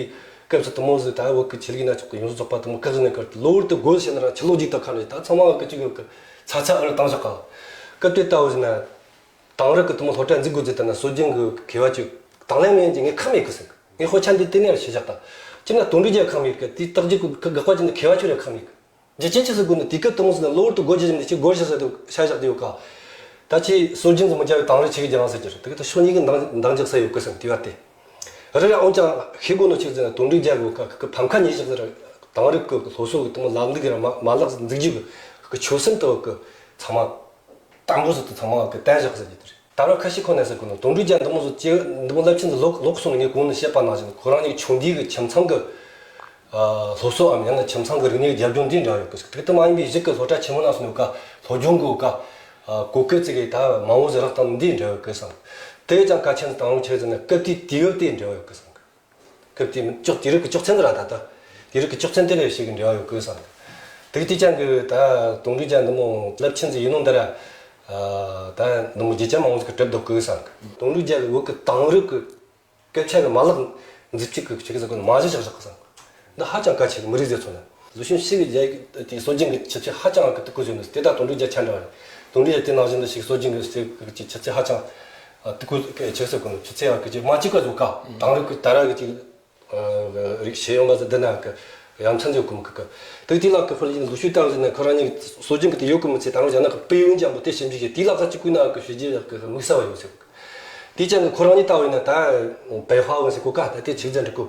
སྐབས་སུ་དུ་མོ་ཟིག་ད་བོད་ཀྱི་ཆོས་ལུགས་ན་ཆོག་གི་ཡོངས་སུ་རྫོགས་པ་དུ་མོ་བཀག་ཟིན་ན་གི་གློ་བུར་དུ་སྒོ་ཟིག་བྱས་ན་ར་ཆུ་ལོག་ཅིག་ད་ཁ་ནས་ད་ཚང་མ་གི་ཅིག་གི་ཚ་ཚ་ཨ་རུ་བཏང་བཞག་ག་སྐབས་དེ་ལྟ་བུ་ཟིན་ན། དེང་རབས་ཀྱི་དུ་མོ་སློབ་གྲྭ་འཛུགས་དགོས་ཚུལ་ལྟར་ན་སྲོལ་རྒྱུན་གྱི་མཁས་པ་ཅིག་དང་ལེན་མེད་ཀྱི་ངས་ཁ་མེད་གི་ཟེར་གི། ངས་ཧོ་ཆ་འདི་དེ་ནས་ལ་ཤེས་བཞག་དང་། སྤྱིར་ན་དོན་འགྲུབ་རྒྱལ་ཁ་མེད་གི་དེ་རྟགས་རྒྱུ་གི་གི་དགག་པ་ཅན་དུ་མཁས་པ་ཆོས་རེ་ཁ་མེད་གི། རྒྱུ་ཅན་ཆི་ཟེར་དགོས་ནི་དེ་སྐབས་དུ་མོ་ཟེར་ན་གློ་བུར་དུ་སྒོ་རྒྱུ་བཞིན་དུ་ཅིག་སྒོ་ཤ་ཟ་དུ་ཤ་བཞག་དུ་ཡོད་ག་ད་ཅི་སྲོལ་རྒྱུན་ཟིག་མི་བྱ་བའི་དེང་རབས་ཆེ་གི་རྒྱ་ལ་ཟེར་གྱི་རེད། དེ་གི་ད་ཕྱོགས་གཉིས་ཀྱི་འདང་འདང་རྒྱག་ས་ཡོད་གི་ཟེར་དུས་བ་དེ། རེ་རེ་འོན་ཀྱང་ཤེས་དགོས་ནོ་ཆི་ཟེར་ན་དོན་འགྲུབ་རྒྱལ་གི་གི་གི་ཕམ་ཁ་ཉེ་ཞག་ཟེར། དེང་རབས་གི་སློབ་གསོ་གི་དུ་མོ་ལམ་ལུགས་ར་མ་མ་ལག་འཛུགས་རྒྱུ་གི་གི་ཆོད་སེམས་དུ་གི་ཚང་མ། དང་པོ་ཟིག་ཏུ་ཚང་མ་གི་བསྟན་བཞག་ཟེར་གྱི་དེ་རེད། ད་རུང་ཁ་ཤས་ཁོ་ནས་ཟེར་གོ་ནོ་དོན་འགྲུབ་རྒྱལ་འདི་མོ་ཟིག་ཅེ་འདི་མོ་རླབས་ཆེན་ཟིག་ལོག་ལོག་སོང་ནས་ངས་གོང་ནས་བཤད་པ་ནང་བཞིན་ཁོ་རང་ཉིད་ཁྱུང་འདིའི་གི་ཁྱིམ་ཚང་གི་སློབ་གསོའམ་ཡང་ན་ཁྱིམ་ཚང་གི་རིག་གནས་རྒྱབ་ལྗོངས་འདི་འདྲ་ཡོད་གི་ཟིག་དེ་དུ་མ་ཡིན་པའི་གཞི་གི་སློབ་གྲྭ་ཆེན་མོ་ནང་སོང་ནས་ཀ་སློབ་སྦྱོང་གི་ཀ་གོ་སྐབས་ཙི་གི་ད་མང་བོ་ཟིག་རག་སྟངས་འདི་འདྲ་ཡོད་གི་བསམ། དེ་ཡང་གལ་ཆེན་དང་རུང་ཆེ་ཟེར་ན་སྐབས་དེའི་དུས་ཡོད་དེ་འདྲ་ཡོད་གི་བསམ། སྐབས་དེ་ཅོག་དེ་རིགས་ཀྱི་ཅོག་ཚན་དུ་ར་ད་ལྟ། དེ་རིགས་ཀྱི་ཅོག་ཚན་དེ་ལས་ཞིག་གི་འབྲེལ་བ་ཡོད་དགོས་བསམ། དེ་དེ་ཅང་གི་ད་དོན་འགྲུབ་རྒྱལ་འདི་མོ་རླབས་ཆེན་ཟིག་ཡིན་ནོ་འདི་ར། ད་འདི་མོ་རྒྱལ་ཅན་མང་བོ་ཟིག་གི་གྲུབ་འདུག་དགོས་བསམ། དོན་འགྲུབ་རྒྱལ་གི་བོད་ཀྱི་དེང་རབས་ཀྱི་སྐད་ཆ་གི་མ་ལག་འཛུགས་སྤྱོད་ཀྱི་ཆེ་གི་ཟིག་གི་མ་གཞི་བཞག་བཞག་བསམ། འདི་ཧ་ཅང་གལ་ཆེ་གི་མི་རིགས་ཟེར་ཚོ་ན། ལུ་ཤུན་ཤི་གི་རྒྱལ་གི་དེ་སྲོལ་རྒྱུན་གི་ཆུ་ཚད་ཧ་ཅང་གི་དུ་ཀུ་ཟོས་ནི་དེ་ད་དོན་འགྲུབ་རྒྱལ་ཆ་འདྲ་བ་རེད། དོན་འགྲུབ་རྒྱལ་དེ་ནང་བཞིན་དུ་ཞིག་སྲོལ་རྒྱུན་གི་ཆུ་ཚད་ཧ་ཅང་དུ་ཀུ་ཆེ་ཟེར་གོ་ནི་ཆུ་ཚད་ཡང་གི་ཅིག་མ་གཅིག་པ་ཟོ་ཀ་དེང་རབས་ཀྱི་ད་ར་གི་ཅིག་རིག་ཤེས་ཡོན་པ་ཟེར་འདི་ན་གི་ཡ་མཚན་ཟོ་གོ་མི་གི་གི་དེ་དེ་ལ་གི་ཕུལ་ལུ་ཤུ་ཏང་ཟེར་ན་ཁོ་རང་ཉིད་སྲོལ་རྒྱུན་གི་དེ་ཡོད་གི་མི་ཚེ་དང་རང་ན་གི་པེ་ཡོན་ཅང་པོ་དེ་ཞིབ་འཇུག་གི་དེ་ལ་ཁ་ཅིག་ཀུན་ན་གི་ཞུ་རྒྱུ་ཡག་གི་དམིགས་བསལ་བ་ཡོད་ཟེར་གི། དེ་ཅང་གི་ཁོ་རང་ཉིད་ལྟ་བས་ན་ད་པེ་ཧ་བ་ཟེར་གོ་ཀ་ད་དེ་ཆིག་ཟེར་འགྲིག་གོ།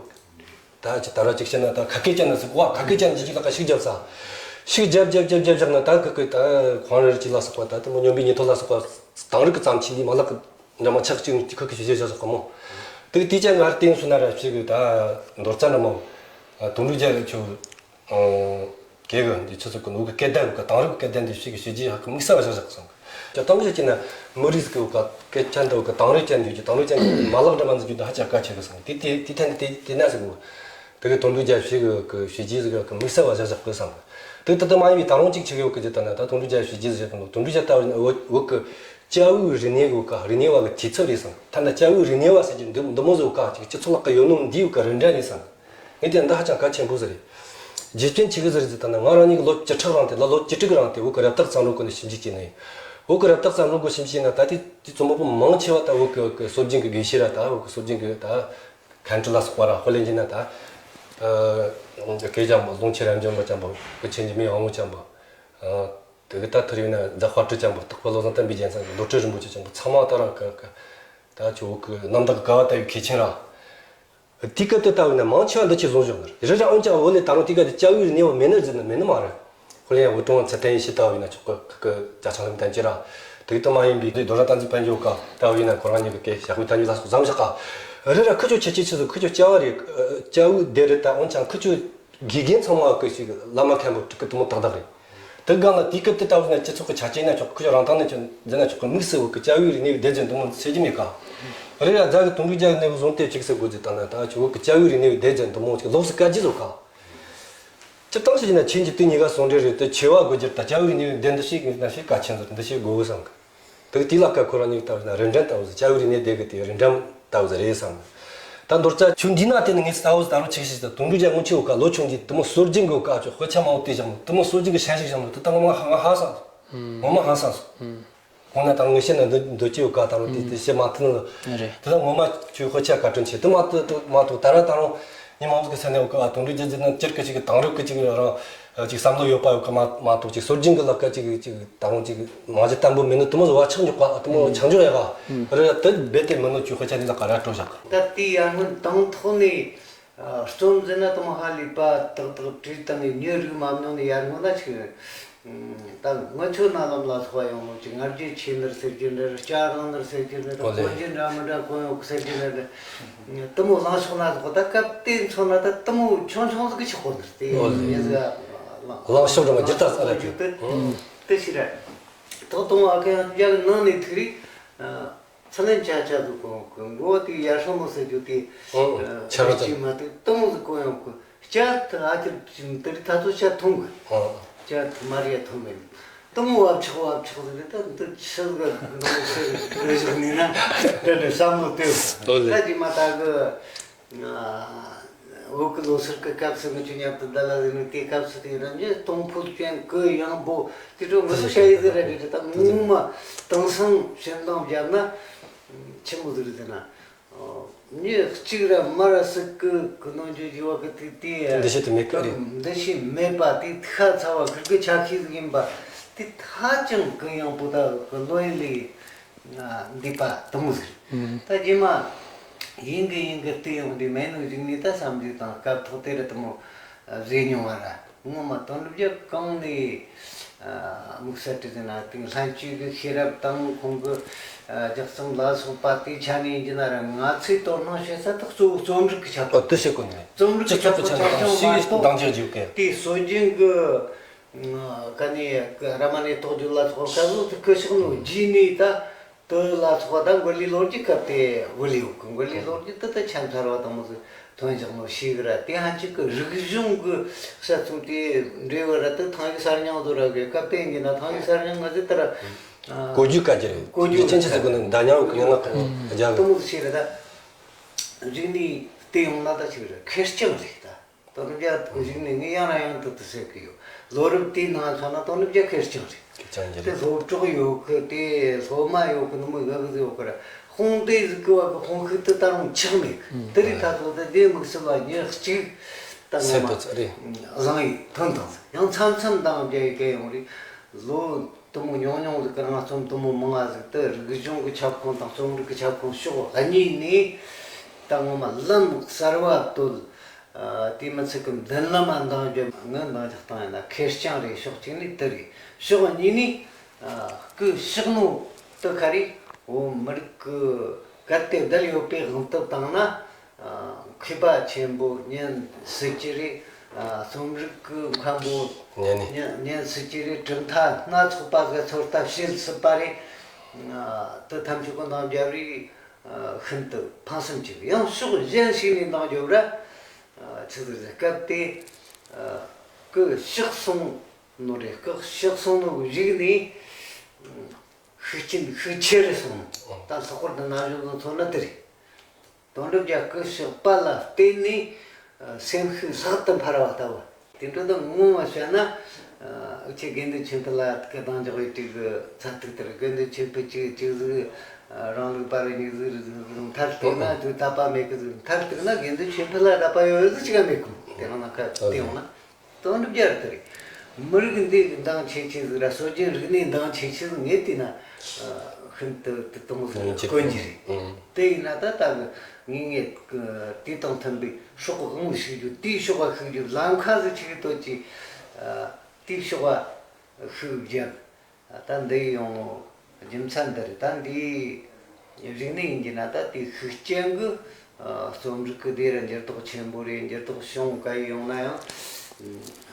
ད་ཅི་ད་ར་ཅིག་བཤད་ན་ད་ཁ་སྐད་ཅན་ན་ཟེར་གོ་བ། ཁ་སྐད་ཅན་ཅིག་ཅིག་ལ་ཁ་ཤིག་རྒྱབ་ས། ཤིག་རྒྱབ་རྒྱབ་རྒྱབ་རྒྱབ་བཞག་ན་ད་ཁ་ཁ་ད་ཁོང་རེ་ཅིག་ལ་སོགས་པ་ད་དེ་མོ་སྨྱོན་པའི་ཉེས་ཐོ་ལ་སོགས་པ་དེང་རབས་ཀྱི་བརྩམས་ཆོས་འདི་མ་ལག་གི་འདྲ་མ་ཆག་ཅིག་ཁ་ཁ་ཤིག་བཤད་བཞག་སོགས་ག་མོ། དེ་དེ་ཅན་ང་ར་བསྟན་སོང་ན་ར་ཞིག་གི་ད་མདོར་རྩ་འདྲ་མོ། དུང་རུ་རྒྱལ་གི་ཆུ། གེ་གི་འདི་ཆུ་ཚོད་ཀྱི་ནུ་གི་སྐད་ལྡན་གི་དེང་རབས་སྐད་ལྡན་འདི་ཞིག་གི་ཞུ་རྒྱུ་ཧ་གི་དམིགས་བསལ་བ་བཞག་བཞག་སོང་། ཅི་ལྟ་བུ་ཞིག་ན་མི་རིགས་ཀྱི་སྐད་ཆ་འདི་གི་དེང་རབས་ཅན་འདི་གི་དེང་རབས་ཅན་གྱི་མ་ལག་འདྲ་མ་འཛིན་རྒྱུ་འདི་ཧ་ཅང་གལ་ཆེ་གི་སོང་། དེ་དེ་དེ་ཐན་དེ་དེ་ན་ཟེར་གི། དེ་གི་དུང་རུ་རྒྱལ་ཞིག་གི་ཞུ་རྒྱུ་ཟིག་གི་དམིགས་བསལ་བ་བཞག་བཞག་གི་སོང་། དེ་ད་ལྟ་མ་ཡིན་པའི་དང་རུང་གཅིག་ཆེ་གི་ཡོད་གི་ཅི་ལྟ་ན་ད་དུང་རུ་རྒྱལ་ཞུ་རྒྱུ་ཟིག་གི་དུང་རུ་རྒྱལ་ལྟ་བུ་བོད་ཀྱི་ཅ་དབུས་རིག་གནས་གི་ཀ་རིག་གནས་བ་གི་དུས་ཚོད་རེད་སོང་། ཐ་ན་ཅ་དབུས་རིག་གནས་བ་ཟེར་རྒྱུ་འདི་འདི་མོ་ཟིག་ཀ་ཅིག་སྤྱི་ཚོགས་ལ་ཀ་ཡོད་ནོ་འདི་ཡོད་ཀ་རིན་འདྲ་རེད་སོང་། ངས་དེ་འདི་ཧ་ཅང་གལ་ཆེན་པོ་ཟིག་རེད། རྗེས་དཔོན་ཆི་གི་ཟིག་རེད་ཟེར་ད་ན་ང་རང་ཉིད་ཀྱི་ལོ་བཅུ་ཕྲག་རིང་དེ་ལ་ལོ་བཅུ་དྲུག་རིང་དེ་བོད་ཀྱི་རབ་བཏགས་བརྩམས་སྒྲུང་སྐོར་ནས་ཞིབ་འཇུག་བྱས་ནས། བོད་ཀྱི་རབ་བཏགས་བརྩམས་སྒྲུང་སྐོར་ཞིབ་འཇུག་བྱས་ན་ད་དེ་དེ་རྩོམ་པ་པོ་མང་ཆེ་བ་ད་བོད་ཀྱི་བོད་ཀྱི་སྲོལ་རྒྱུན་གྱི་དགེ་བཤེས་ར་ད་བོད་ཀྱི་སྲོལ་རྒྱུན་གྱི་ད་མཁན་སྤྲུལ་ལ་སོགས་པ་ར་དཔེ་ལེན་བྱས་ན་ད་སྐལ་བཟང་པོ་ལོངས་སྤྱོད་རབ་འབྱམས་པ་ཅན་པོ་སྐུ་ཆེན་གྱི་མི་དབང་པོ་ཅན་པོ། དེ་གི་ད་ཐུར་ཡོད་ན་རྫ་དཔལ་སྤྲུལ་ཅན་པོ་སྟག་པོ་བློ་བཟང་བསྟན་པའི་རྒྱལ་མཚན་གྱི་མདོ་སྤྲུལ་རིན་པོ་ཆེ་ཅན་པོ་ཚང་མ་ད་ར་ཀ་ཀ་ད་ཆུ་བོད་ཀྱི་རྣམ་དག་གི་ག་བ་ལྟ་བུའི་མཁས་ཆེན་ར། དེའི་སྐབས་དེ་ལྟ་བུ་ན་མང་ཆེ་བ་འདི་ཆེ་བཟུང་བཞག་ནི་རེད་ར། འོན་ཀྱང་བོད་ལས་ད་རུང་དེའི་སྐབས་དེ་ཅ་དབུས་རིག་གནས་བ་མེད་ནི་ཟེར་ནི་མེད་ནི་མ་རེད། ཁོ་ལས་ཡང་བོད་ཀྲུང་ཚད་ལྡན་ཡེ་ཤེས་ལྟ་བུ་ཡིན་ན་ཆོག་གི་གི་ཇ་ཆང་ལམ་བསྟན་ཅི་ར། དེ་གི་དུ་མ་ཡིན་པའི་རྡོ་ར་བསྟན་འཛིན་དཔལ་འབྱོར་ཀ་ལྟ་བུ་ཡིན་ན་ཁོ་རང་ཉིད་ཀྱི་སྐད་ཞྭ་ཁོའི་ཐ་སྙད་ལ་སོགས་བཟང་བཞག་ག་རེད་ར། ཁུ་ཆོ་ཆ་ཆེ་ཆེ་སོ། ཁུ་ཆོ་སྐྱ་བོ་རེད། སྐྱ་བོའི་སྡེ་རེད། ད་འོན་ཀྱང་ཁུ་ཆོ་དགེ་རྒན་ཚང་མ་གི་ཞིག་བླ་མ་མཁན་པོ་གི་དེ་མོ་ཏག་ཏག་རེད། དེ་སྒང་ལ་དེའི་སྐབས་དེ་ལྟ་བུ་ན་སྤྱི་ཚོགས་ཀྱི་ཆ་རྐྱེན་ན་ཆོག་གི། ཁུ་ཆོ་རང་ཐང་ན་ཆོག་འཛིན་ན་ཆོག་གི། དམིགས་བསལ་བོད་ཀྱི་སྐྱ་བོའི་རིག་གནས་ཀྱི་སྡེ་ཚན་དེ་མོ་ཟེར་གྱི་མེད་ག། རེད་ར། རྒྱ་གི་དོན་འགྲུབ་རྒྱལ་གྱི་གནས་བཟུང་སྟེ་ཅིག་ཟེར་དགོས་ཟེར་ལྟ་ན། ད་ཆོག་གི་སྐྱ་བོའི་རིག་གནས་ཀྱི་སྡེ་ཚན་དེ་མོ་ཅིག་ལོགས་སུ་བཀའ་བརྒྱུད་བཟོ་ག། སྤྱིར་བཏང་ཞིག་ཡིན་ན་ཆོས་ཀྱི་དེ་གཉིས་ཀ་ཟུང་འབྲེལ་རེད་དེ། ཆེ་བ་དགོས་རྒྱུར་ད་སྐྱ་བོའི་རིག་གནས་ཀྱི་སྡེ་འདི་ཞིག་ཡིན་ན་ཞིག་གལ་ཆེན་ཟེར། འདི་ཞིག་དགོས་བསམ་གི། དེ་དེ་ལ་ཀ་ཁོ་རང་ཉིད་ལྟ་བུ་ན་རིན་ཐང་ལྟ་བུ་ཟེར། སྐྱ་བོའི་རིག་གནས་སྡེ་གི་དེ་རིན་ཐང་ལྟ་བུ་ཟེར་རེད་བསམ། ད་མདོར་ཙ་ཆུ་འདི་ན་དེ་ནི་ངས་ལྟ་བུ་ཟེར། ད་རུང་ཆིག་ཤིག་ཟེར། དོན་འགྲུབ་རྒྱལ་སྔོན་ཆད་བོད་ཀ་ལོ་ཆུང་གི་དེ་མོ་སྲོལ་རྒྱུན་གི་བོད་ཀ་ཆོ་དཔེ་ཆ་མང་བོ་བལྟས་བཞག་མོ། དེ་མོ་སྲོལ་རྒྱུན་གི་ཤན་ཤིག་བཞག་མོ། དེ་ད་ངོ་མ་ཧ་ཧ་སང་སོང་། ངོ་མ་ཧ་སང་སོང་། ཁོང་ན་ད་ངས་བཤད་ན་འདོད་འདོད་ཀྱི་བོད་ཀ་ད་རུང་དེ་དེ་བཤད་མ་ཐུབ་ནི། རེད། དེ་ད་ངོ་མ་ཆོས་དཔེ་ཆ་བཀའ་དྲིན་ཆེ། དེ་མ་གཏོགས་མ་གཏོགས་ད་ར་ད་རུང་ཉི་མ་བོ་གི་ས་ནས་བོད་ཀ་དོན་འགྲུབ་རྒྱལ་ཟེར་ན་སྤྱིར་གི་ཅིག་གི་དེང་རབས་གི་ཅིག་རང་ཅིག་བསམ་བློ་ཡོད་པ་ཡོད་གི་མ་མ་གཏོགས། ཅིག་སྲོལ་རྒྱུན་གི་ལ་ཀ་ཅིག་ཅིག་ད་རུང་ཅིག་མང་ཇི་བརྟན་པོ་མེད་ནི་དེ་མོ་བ་ཆགས་འཇོག་པ། དེ་མོ་ཆགས་འཇོག་ཡག་ག་རེད། དེ་རྦད་དེ་མི་ནུ་ཆོས་དཔེ་ཆ་འདི་ལ་ག་ར་སྤྲོ་བཞག་གི། ད་དེའི་ཡར་སྔོན་དང་ཐོག་ནས་རྩོམ་ཟིན་ན་དེ་མོ་ཧ་ལས་པ་ཏག་ཏག་བྲིས་བཏང་ནས་ཉོས་རིག་མ་མྱོང་ནས། ཡར་སྔོན་ན་ཆིག་ད་ངི་ཆོ་ན་ལམ་ལ་སོགས་པ་ཡོང་ནོ་ཅིག་ང་རྒྱལ་ཆེ་ནར་ཟེར་གྱི་ནར། སྐྱ་རང་ནར་ཟེར་གྱི་ནར། ཨོ་ལེ། གོན་རྒྱུ་འདྲ་མི་འདྲ་གོན་ཡོང་ཟེར་གྱི་ནར། དེ་མོ་ལངས་ཕྱོགས་ན་སོགས། ད་སྐབས་དེ་མཚོན་ན་ད་དེ་མོ་ཆུང་ཆུང་ཟིག་གི་ཆགས་གོ་ནར་དེ། ཨོ་ལེ། ངས་ཟིག་ལངས་ཕྱོགས་འདྲ་མ་འགྱུར་ད་ས་ར་དེ། དེ་ཤི་ར། ཏག་ཏག་ཨ་ཁ་ཡང་རྒྱ་གི་ནང་ནས་ཐུག་རིག་ཚ་ལན་ཆ་ཆ་དུ་གོང་གི་མགོ་དེ་ཡར་སོང་མོ་ཟེར་རྒྱུ་དེ། ཨོ། ཨ། ཆ་ར་ཅིག་ཅིག་མ་དེ་དེ་མོ་ཟིག་གོ་ཡོང་གི། སྐྱ་དེ་ཨ་ཅིག་ཅིག་དེ་རིགས་ད་ཚོ་ཆ་ཐུང་གི། ཨོ། སྐྱ་དེ་མར་ཡ་ཐུང་མེད། དེ་མོ་བབ་ཆགས་བབ་ཆགས་ཟེར་རེད། ད་འདི་ཆི་ཟིག་གི་ནང་ཟེར་རེད་བཞག་ནས་ན་དེ་འདྲ་བསམ་བློ་དེ། ཨོ་ལེ། ད་ཅིག་མ་ད་གི། ཨ། བོད་ཀྱི་ལོ་སར་གྱི་སྐབས་སུ་ངི་ཆོ་མཉམ་དུ་ད་ལ་ཟེར་ནས། དེའི་སྐབས་སུ་དེ་རང་ཉིད་སྟོང་ཕུད་ཅན་གུ་ཡངས་པོ་དེ་ཚོ་ངི་ཆོ་ཤ་ཡི་ཟེར་ར་རེད། ད་ངོ་མ་དེང་སང་བྱེད་སྟངས་བརྒྱབ་ན་ཆི་མོ་ཟིག་རེད་ཟེར་ན། ཨོ། མྱི་གཅིག་ར་མ་ར་ཟིག་གི་གི་ནང་འཇུག་རྒྱུ་བ་གི་དེ་དེ། འདུ་ཤེས་དེ་མེད་གི་རེད། འདུ་ཤེས་མེད་པ་དེ་ཁ་ཚ་བ་གི་གི་ཆ་ཤས་ཟིག་ཡིན་པ་དེ་ཧ་ཅང་གུ་ཡངས་པོ་ད་གི་བློ་ཡུལ་ལས་འདས་པ་དེ་མོ་ཟིག་རེད། ད་རྗེས་མ་ཡིན་གི་ཡིན་གི་བལྟས་ཡོང་དུས་མེད་ནོ་ཟིག་ནས། ད་བསམ་གི་དང་སྐབས་ཐོག་དེ་ར་དེ་མོ་བཟོས་མྱོང་བ་ར། ངོ་མ་དོན་རྒྱ་གང་ནས་དམིགས་བསལ་དུ་ཟེར་ན། དེང་ལྷན་སྐྱེས་ཀྱི་ཤེས་རབ་དང་ཁོང་གི་ལྗགས་རྩོམ་ལ་སོགས་པ་དེ་ཆ་ནས་ཡིན་གྱི་ན་ར། ང་ཚོས་དོ་སྣང་བྱེད་ས་དེ་གཙོ་བོ་རྩོམ་རིག་གི་ཁྱབ་ཁོངས། ཨོ། དེ་བྱེད་དགོས་ནས། རྩོམ་རིག་གི་ཁྱབ་ཁོངས་ཆ་ཚང་ཞིག་འདང་རྒྱག་རྒྱུ་གི། དེ་སྲོལ་རྒྱུན་གྱི་ག་ནས་ར་མ་ནས་རྟོགས་བརྗོད་ལ་སོགས་སྐབས་སུ་དེ་སྐུ་གཤེགས་ནོ་རྗེས་ནས་ད། དེ་ལ་སོགས་ད་མགོ་ལས་ལོ་རྒྱུས་སྐབས་དེ་བུད་ཡོད་གི། མགོ་ལས་ལོ་རྒྱུས་དེ་ད་ཆ་མཚར་བ་དང་མོ་ཟིག་ཐོན་བཞག་ནོ་ཞིག་ར། དེ་ཧན་ཅིག་གི་རིག་གཞུང་གི་དཔྱད་རྩོམ་དེ་འབྲེལ་བ་ར། དེ་ཐང་ཡིག་གསར་རྙིང་དུ་ར་གི། སྐབས་དེ་ཡིན་ན་ཐང་ཡིག་གསར་རྙིང་ང་ཚོས་ད་ར་གོ་རྒྱུ་དཀའ་རྒྱུ་རེད། གོ་རྒྱུ་རྒྱུ་ཅན་ཆི་ཟིག་གི་ནི་འདྲ་མཉམ་གི་ཡང་ན་རྒྱ་གི་དེ་མོ་ཟིག་ཞིག་ར། ད་གཞུག་ནས་བལྟས་ཡོང་ན་ད་ཞིག་ར་ཁེར་རྐྱང་རེད་ད། དོ་ནུབ་རྒྱ་གཞུག་ནས་ངས་ཡང་ན་ཡང་དུ་དུ་ཟེར་གི་ཡོད། ལོ་རབས་དེའི་ནང་ཚང་ན་དོ་ནུབ་རྒྱ་ཁེར་རྐྱང་རེད། ཁེར་རྐྱང་རེད། དེ་སློབ་གྲོགས་ཡོད་གི། དེ་སློབ་མ་ཡོད་གི། ནུ་མོ་ཡོད་གི་ཟིག་ཡོད་གི་ར། དཔུང་སྡེ་ཟིག་གི་བ་གི་དཔུང་ཤུགས་དེ་ད་རུང་ཆག་མེད་གི། དེ་རིགས་ད་ཚོ་དེ་དེ་དམིགས་བསལ་བ་ཉི་གཅིག་ད་ངོ་མ་བཟང་ཡིག་ཐོན་དང་ཟིག་ཡང་མཚམས་མཚམས་འདང་རྒྱག་ཡི་གེ་ཡོང་རེད། ལོ་དུ་མོ་ཉུང་ཉུང་ཟིག་གི་རང་རྩོམ་དུ་མོ་མང་ང་ཟིག་དེ་རིག་གཞུང་གི་ཁྱབ་ཁོངས་དང་རྩོམ་རིག་གི་ཁྱབ་ཁོངས་ཕྱོགས་གཉིས་ནས་ད་ངོ་མ་ལམ་གསར་བ་བཏོད། ཨ། དེ་མི་ཚད་གི་མདུན་ལམ་འདང་རྒྱུ། ངི་འདང་རྒྱག་སྟངས་ཡིན་ན་ཁེར་རྐྱང་རེད། ཕྱོགས་གཅིག་ནས་དེ་རེད། ཕྱོགས་གཉིས་ནས། ཨ། སྐུ་གཤེགས་ནོ་དེ་ཁ་རེད། འོ། མི་རིགས་གི་གལ་ཏེ་བསྡད་ཡོད་པའི་དབང་དུ་བཏང་ན། ཨ། མཁས་པ་ཆེན་པོ་ཉན་སྲིད་ཀྱི་རེད། ཨ། རྩོམ་རིག་གི་མཁན་པོ་ཉན་ནས། ཉན་ཉན་སྲིད་ཀྱི་རེད། གྲུབ་མཐའ་སྣ་ཚོགས་པ་གི་ཚོད་ལྟ་བྱེད་སྲིད་པ་རེད། ཨ། དེ་ཐམས་ཅད་ཀྱི་འདང་རྒྱབ་རེད། ཨ། ཤིན་ཏུ་ཕངས་སེམས་ཅིག་ཡང་ཕྱོགས་གཞན་ཞིག་ནས་འདང་རྒྱོབ་ར། ཨ། ཆི་ཟིག་རེད། སྐབས་དེ། ཨ། སྐུ་གཤེགས་སོང་ནོ་རེད། སྐུ་གཤེགས་སོང་ནོ་གཞུག་ནས་ཤུགས་རྐྱེན་ཤུགས་ཆེ་རེད་སོང་ནོ། ད་ལྷག་པར་དུ་ན་གཞོན་ཚོ་མཚོན་ན་དེ་རེད། དོན་གྲུབ་རྒྱལ་སྐུ་གཤེགས་པ་ལ་བརྟེན་ནས་སེམས་ཤུགས་ལྷག་ཏུ་འཕར་བ་ལྟ་བུ། དེ་འཕྲོ་དང་ངོ་མ་བཤད་ན། ཨ། ཆེ་དགེ་འདུན་ཆོས་འཕེལ་ལ་གདང་འཇོག་པའི་དུས་ཀྱི་ཚ་ཐིག་དེར། དགེ་འདུན་ཆོས་འཕེལ་གཅིག་གཅིག་ཟིག་རང་ལུགས་པ་རེད། གཉིས་ཟིག་རེད། ཟིག་ཟིག་མཐར་གཏུགས་ན་དུ་དད་པ་མེད་གི་ཟིག་མཐར་གཏུགས་ན་དགེ་འདུན་ཆོས་འཕེལ་ལ་དད་པ་ཡོད་ཟིག་ཅིག་མེད་གི། དེ་རང་ན་ཁ་དེ་ཡོང་ན། དོན་གྲུབ་རྒྱལ་དེ་རེད། མི་རིགས་འདི་གི་འདང་ཆེ་ཆེ་ཟིག་ར། སྲོལ་རྒྱུན་རིག་གནས་འདང་ཆེ་ཆེ་ཟིག་ངས་བལྟས་ན། ཨ། ཤིན་ཏུ་དུ་དུང་ཟིག་དཀོན་གྱི་རེད། དེ་ཡིན་ན་ད་ལྟ་གི་ངས་ངས་དེ་དང་མཐུན་པའི་སྲོག་གི་དབང་ལ་ཞུགས་རྒྱུ། དེའི་ཕྱོགས་ལ་ཞུགས་རྒྱུ་ལམ་ཁ་ཟིག་ཆི་གི་ལྟོས་ཀྱི། ཨ། དེའི་ཕྱོགས་ལ་ཤུགས་བརྒྱབ། ད་འདི་ཡོང་རྒྱུ་མཚན་འདི་རེད། ད་འདིའི་རིག་གནས་ཡིན་གྱི་ན་ད་དེའི་ཤུགས་རྐྱེན་གྱིས་ རྩོམ་རིག་གི་སྡེ་རུ་འགྱུར་ལྡོག་ཆེན་པོ་རེད། འགྱུར་ལྡོག་བྱུང་ག་ཡོང་ན་ཡང་།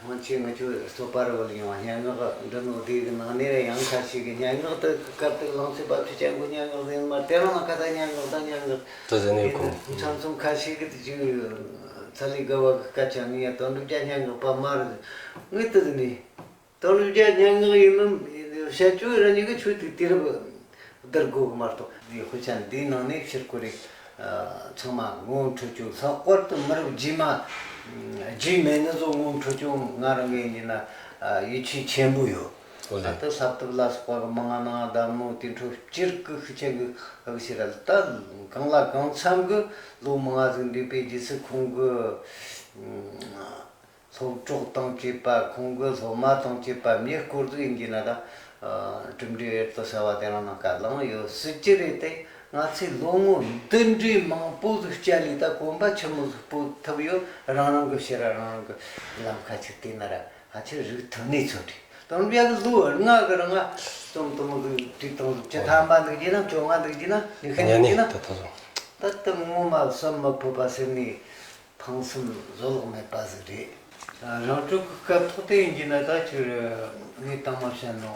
ཧང་ཆེ་ང་ཚོས་རྩོད་པ་རུ་བུད་ཡོང་བ། སྙན་ངག་འབྲི་ནོ་སྡེ་གི་ནང་ནས་ར་ཡང་ཁ་ཤས་ཀྱིས་སྙན་ངག་དེ་གི་སྐབས་དེ་གླང་ཆེན་དཔའ་བཅུ་ཅན་གྱི་སྙན་ངག་ཡིན་མ། དེ་རང་ལ་ཁ་ད་སྙན་ངག་ད་སྙན་ངག་དེ་ཟེར་ནས་ཡིན་ཁོང་། མཚམས་མཚམས་ཁ་ཤས་ཀྱིས་དེ་ཅིག་ཚ་ལི་དགའ་བ་གི་སྐད་ཆ་ངས་དོན་གྲུབ་རྒྱལ་སྙན་ངག་པ་མ་རེད། ངས་དེ་ཟེར་ནས། དོན་གྲུབ་རྒྱལ་སྙན་ངག་ཡིན་ནམ་བཤད་རྒྱུ་ར་ཉིད་ཀྱི་ཆོས་དེ་དུས་རབས་བསྡུར་དགོས་གི་མ་གཏོགས། འདིའི་དཔེ་ཆ་འདིའི་ནང་ནས་ཕྱིར་གོ་རེ་ཚང་མ་ངོ་འཕྲོད་རྒྱུ། ལྷག་པར་དུ་མི་རབས་རྗེས་མ་རྗེས་མའི་ནི་ཚོ་ངོ་འཕྲོད་རྒྱུ་ང་རང་གི་ཡིན་ན་ཡིད་ཆེས་ཆེན་པོ་ཡོད། ཨོ་ད་ལེ། ལྟ་ས་བཏབ་ལ་སོགས་པ་གི་མང་ང་ནང་བདམས་ནོ་དེ་འཕྲོ་སྤྱིར་གི་ཤུགས་ཆེན་གི་ཨ་གི་ཞེ་ར་ལ། ད་གང་ལ་གང་འཚམ་གི་ལོ་མང་ང་ཟིག་འདས་པའི་རྗེས་སུ་ཁོང་གི་སློབ་གྲོགས་དང་བཅས་པ། ཁོང་གི་སློབ་མ་དང་བཅས་པ་མྱི་སྐོར་ཟིག་ཡིན་གྱི་ན་ད། གྲུབ་འབྲས་ཡོད་དོ་ཟེར་བ་དེ་རང་ནང་ཀ་ལངས་ཡོད་སྲིད་ཀྱི་རེད་དེ། ང་ཚོས་ལོ་ངོ་འདི་འདྲའི་མང་པོ་ཟིག་བསྐྱལ་ལས་ད་གོམ་པ་ཆི་མོ་ཟིག་སྤོ་ཐུབ་ཡོད། རང་རང་གི་ཕྱིར་ར་རང་རང་གི་ལམ་ཁ་ཅིག་བལྟས་ན་ར་ཕལ་ཆེར་རིག་ཐུབ་ནས་ཚོད་རེད། དོན་བྱ་གི་ལོ་ལྔ་གི་རིང་ང་རྩོམ་དུ་མོ་ཟིག་བྲིས་བཏང་ཟིག་བཅུ་ཐམ་པ་འདུག་གྱི་ན་བཅོ་ལྔ་འདུག་གྱི་ན་ཉི་ཤུ་འདུག་གྱི་ན། ད་ལྟ་ངོ་མ་བསམ་མི་ཕོད་པ་ཟེར་ནས། ཕངས་སེམས་བཟོད་གླགས་མེད་པ་ཟིག་རེད། རང་གྲོལ་གྱི་སྐབས་ཐོག་དེ་ཡིན་གྱི་ན་ད་ཁྱོད་ངས་དང་མ་བཤད་ནོ།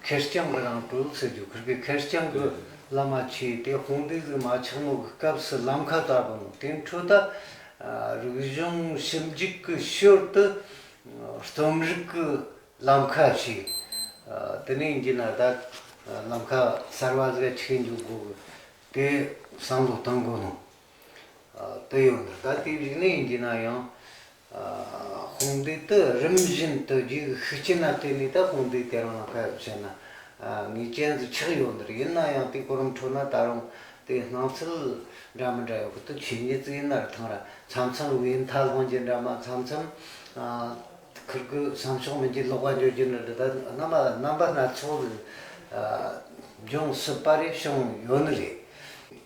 ཁེར་རྐྱང་གི་རང་གྲོལ་ཟེར་རྒྱུ། ཁིར་གི་ཁེར་རྐྱང་གི་བླ་མ་ཆོས་དེ་དཔུང་སྡེ་ཟིག་མ་ཆགས་ནོ་གི་སྐབས་སུ་ལམ་ཁ་བཙལ་གོ་ནོ་དེ་འཕྲོ་ད། རིག་གཞུང་ཞིབ་འཇུག་གི་ཞོར་དུ་རྩོམ་རིག་གི་ལམ་ཁ་ཞིག་དེ་ནས་ཡིན་གྱི་ན་ད་ལམ་ཁ་གསར་བ་ཟིག་ཆགས་འཇུག་དགོས་གི་དེ་བསམ་བློ་བཏང་གོ་ནོ། དེ་ཡོང་འདུག་ད་དེ་རིག་གནས་ཡིན་གྱི་ན་ཡང་། དཔུང་སྡེ་དེ་རིམ་བཞིན་དུ་རྒྱུད་ཤུགས་རྐྱེན་ན་བརྟེན་ནས་ད་དཔུང་སྡེ་དེ་རང་ལ་ཁ་བྱས་ན་ངེས་ཅན་ཟིག་ཆགས་ཡོད་འདུག་ཡིན་ན་ཡང་དེ་གོ་རིམ་ཁྲོད་ན་ད་རུང་དེ་སྣང་ཚུལ་འདྲ་མི་འདྲ་ཡོད་གི། དེ་ཆོས་ཉིད་ཟིག་ཡིན་ན་ར་ཐང་ར་མཚམས་མཚམས་བས་མཐའ་ལྷུང་རྒྱུ་འདྲ་མ། མཚམས་མཚམས་ཁིར་གི་བསམ་ཕྱོགས་མི་འགྱུར་ལོག་པ་འགྱུར་རྒྱུ་འདྲ་འདྲ། ད་རྣམ་པ་རྣམ་པ་སྣ་ཚོགས་ཟིག་འབྱུང་སྲིད་པ་རེད། བྱུང་ཡོད་ནི་རེད།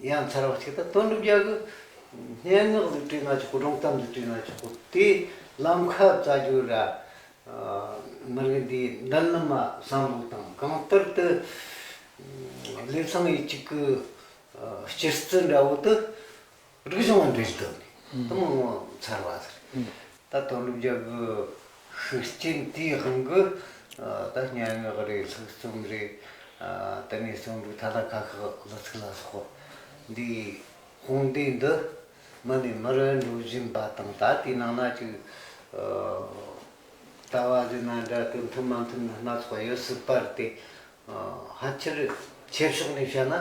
ཡང་ཚར་བ་གཅིག་ད་དོན་གྲུབ་རྒྱལ་གི་སྙན་ངག་ཟིག་བྲིས་ན་ཆོག་གི། སྒྲུང་གཏམ་ཟིག་བྲིས་ན་ཆོག་གི། དེ་ལམ་ཁ་བཙལ་རྒྱུ་ར། མི་རིགས་འདིའི་མདུན་ལམ་ལ་བསམ་བློ་བཏང་། གང་ལྟར་དུ་ལེ་ཚན་ཡིན་གཅིག་གི་སྤྱི་རྩི་འདྲ་བོ་དུ་རིག་གཞུང་འབྲེལ་གཏོད་ནས་དུ་མོ་ངོ་མཚར་བ་ཟེར། ད་དོན་གྲུབ་རྒྱལ་གི་ཤུགས་རྐྱེན་དེའི་དབང་གིས་ད་སྙན་ངག་རེད། ལྷུག་རྩོམ་རེད། དེ་ནས་རྩོམ་རིག་ཐ་ན་ཁ་ཤགས་གླུ་ཚིག་ལ་སོགས་པ་འདིའི་དཔུང་སྡེ་འདི་མི་ནས་མི་རུ་འགྲོ་བཞིན་པ་དང་། ད་དེའི་ནང་ན་ཅིག་ལྟ་བ་ཟེར་ན་འདྲ། དེ་མཐུན་མ་མཐུན་སྣ་ཚོགས་ཡོད་སྲིད་པ་རེད་དེ། ཕལ་ཆེར་ཆེ་ཕྱོགས་ནས་བཤད་ན།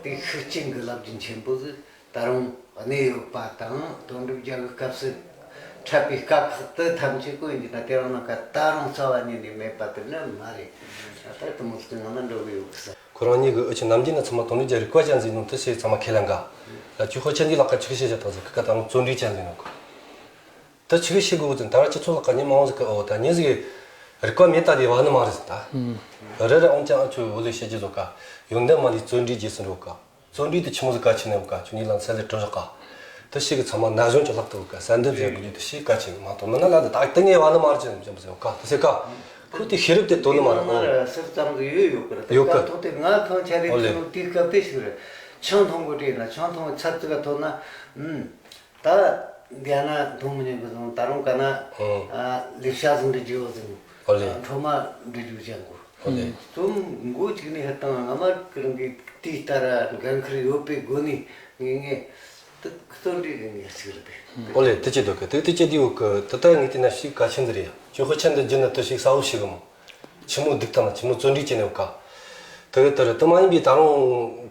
དེའི་ཤུགས་རྐྱེན་གྱི་རླབས་རྒྱུན་ཆེན་པོ་ཟིག་ད་རུང་གནས་ཡོད་པ་དང་། དོན་གྲུབ་རྒྱལ་གྱི་སྐབས་སུ་འཁྲབ་པའི་སྐབས་ཁག་ཏུ་ཐམས་ཅད་ཀོ་ཡིན་གྱི་ན་དེ་རང་ནང་ཁ་ད་རུང་རྩ་བ་ཉིད་ནས་མེད་པ་དེ་ནི་མ་རེད། ད་དུ་མོ་ཟིག་ནང་ན་འགྲོ་གི་ཡོད་གི་ས། ཁོ་རང་ཉིད་ཀྱི་འུ་ཆོ་ནམ་རྒྱུན་ན་ཚང་མ་དོན་གྲུབ་རྒྱལ་རིག་པ་ཅན་ཟིག་ནོ་དེ་ཞིག་ཚང་མ་ཁས་ལེན་ག་ལ། ཁྱོད་ཧོ་ཆན་གྱི་ལག་ཁ་ཆི་གི་ཤེས་བྱ་དང་ཟིག་གི་ཀ་ད་རུང་བརྩོན་འགྲུས་ཅན་ཟིག་ནོ་གི། ད་ཆི་གི་ཤེས་དགོས་ཟིན། ད་ར་སྤྱི་ཚོགས་ལ་ག་ཉི་མ་འོང་ཟིག་གི། འོ་ད་ཉིན་ཟིག་རིག་པ་མེད་ད་དེ་བ་ནི་མ་རེད་ཟིན་ད། རེ་རེ་འོང་ཀྱང་ཨ་ཆུ་འོ་ལེ་བཤད་ཀྱི་བཟོ་ག། ཡོན་ཏན་མ་ལུས་བརྩོན་འགྲུས་རྗེས་སུ་འགྲོ་ག། བརྩོན་འགྲུས་དེ་ཆི་མོ་ཟིག་གལ་ཆེ་ནི་འོ་ག། ཁྱོད་ཉིད་ལ་མཚན་ལས་གྲོལ་བཞག་ག། དེ་ཞིག་གི་ཚང་མ་ན་གཞོན་གྱི་ལག་ཏུ་འོ་ག། གསལ་འདེབས་བྱེད་དགོས་རྒྱུ་དེ་ཞིག་གལ་ཆེ་མ་གཏོགས་མི་ན་ལ་འདི་ད་དེ་ངའི་བ་ནི་མ་རེད་ཅེས་འཇམ་ཟེར་འོ་ག། དེ་ཟེར་ག། ཁོ་དེ་ཤེས་རབ་དེ་དོ་ནི་མ་རེད། འོ། ཟུར་ཙམ་ཟིག་ཡོད་ཡོད་གི་རེད། ཡོད་གི། ཐོག་དེ་ང་ཐང་ཆ་རེ། འོ་ལེ། ཐུག་ནོ་དེའི་སྐབས་དེ་ཞིག་རེད། ཆང་འཐུང་གི་བྲིས་ན་ཆང་འཐུང་ཚར་ཙི་ག་ཐོན་ན། ཨུམ། ད་འདི་ན་འཐུང་མི་ཉན་གི་སོང་། ད་རུང་ག་ན་ཨ་ལས་བྱ་ཟིན་འདྲི་རྒྱུ་ཟིན། ཨོ་ལེ། འཕྲོ་མ་འདྲི་རྒྱུ་ཅན་གོ། ཨོ་ལེ། རྩོམ་མགོ་གཅིག་ནས་ཧ་དང་ང་མ་ཀི་རང་གི་དེའི་ལྟར་འགན་ཁུར་ཡོད་པའི་སྒོ་ནས་ངེས་ངེས་དུ་བརྩོན་འགྲུས་ཀྱི་ངེས་ཞིག་རེད་པས། ཨོ་ལེ། དེ་ཅི་འདོད་གི། དེ་དེ་ཅི་འདི་འོ་གི། དེ་ལྟར་ངས་བལྟས་ན་ཞིག་གལ་ཆེན་འདི་རེད་ཡ། ཁྱོད་ཧོ་ཆན་འདི་བརྒྱུད་ན་དུ་ཞིག་གསལ་བོ་ཞིག་གི་མོ། ཆི་མོ་སྡུག་དང་ཆི་མོ་བརྩོན་འགྲུས་བྱས་ནས་འོ་ག། དེ་གི་དེ་རེད། དེ་མ་ཡིན་པའི་ད་རུང་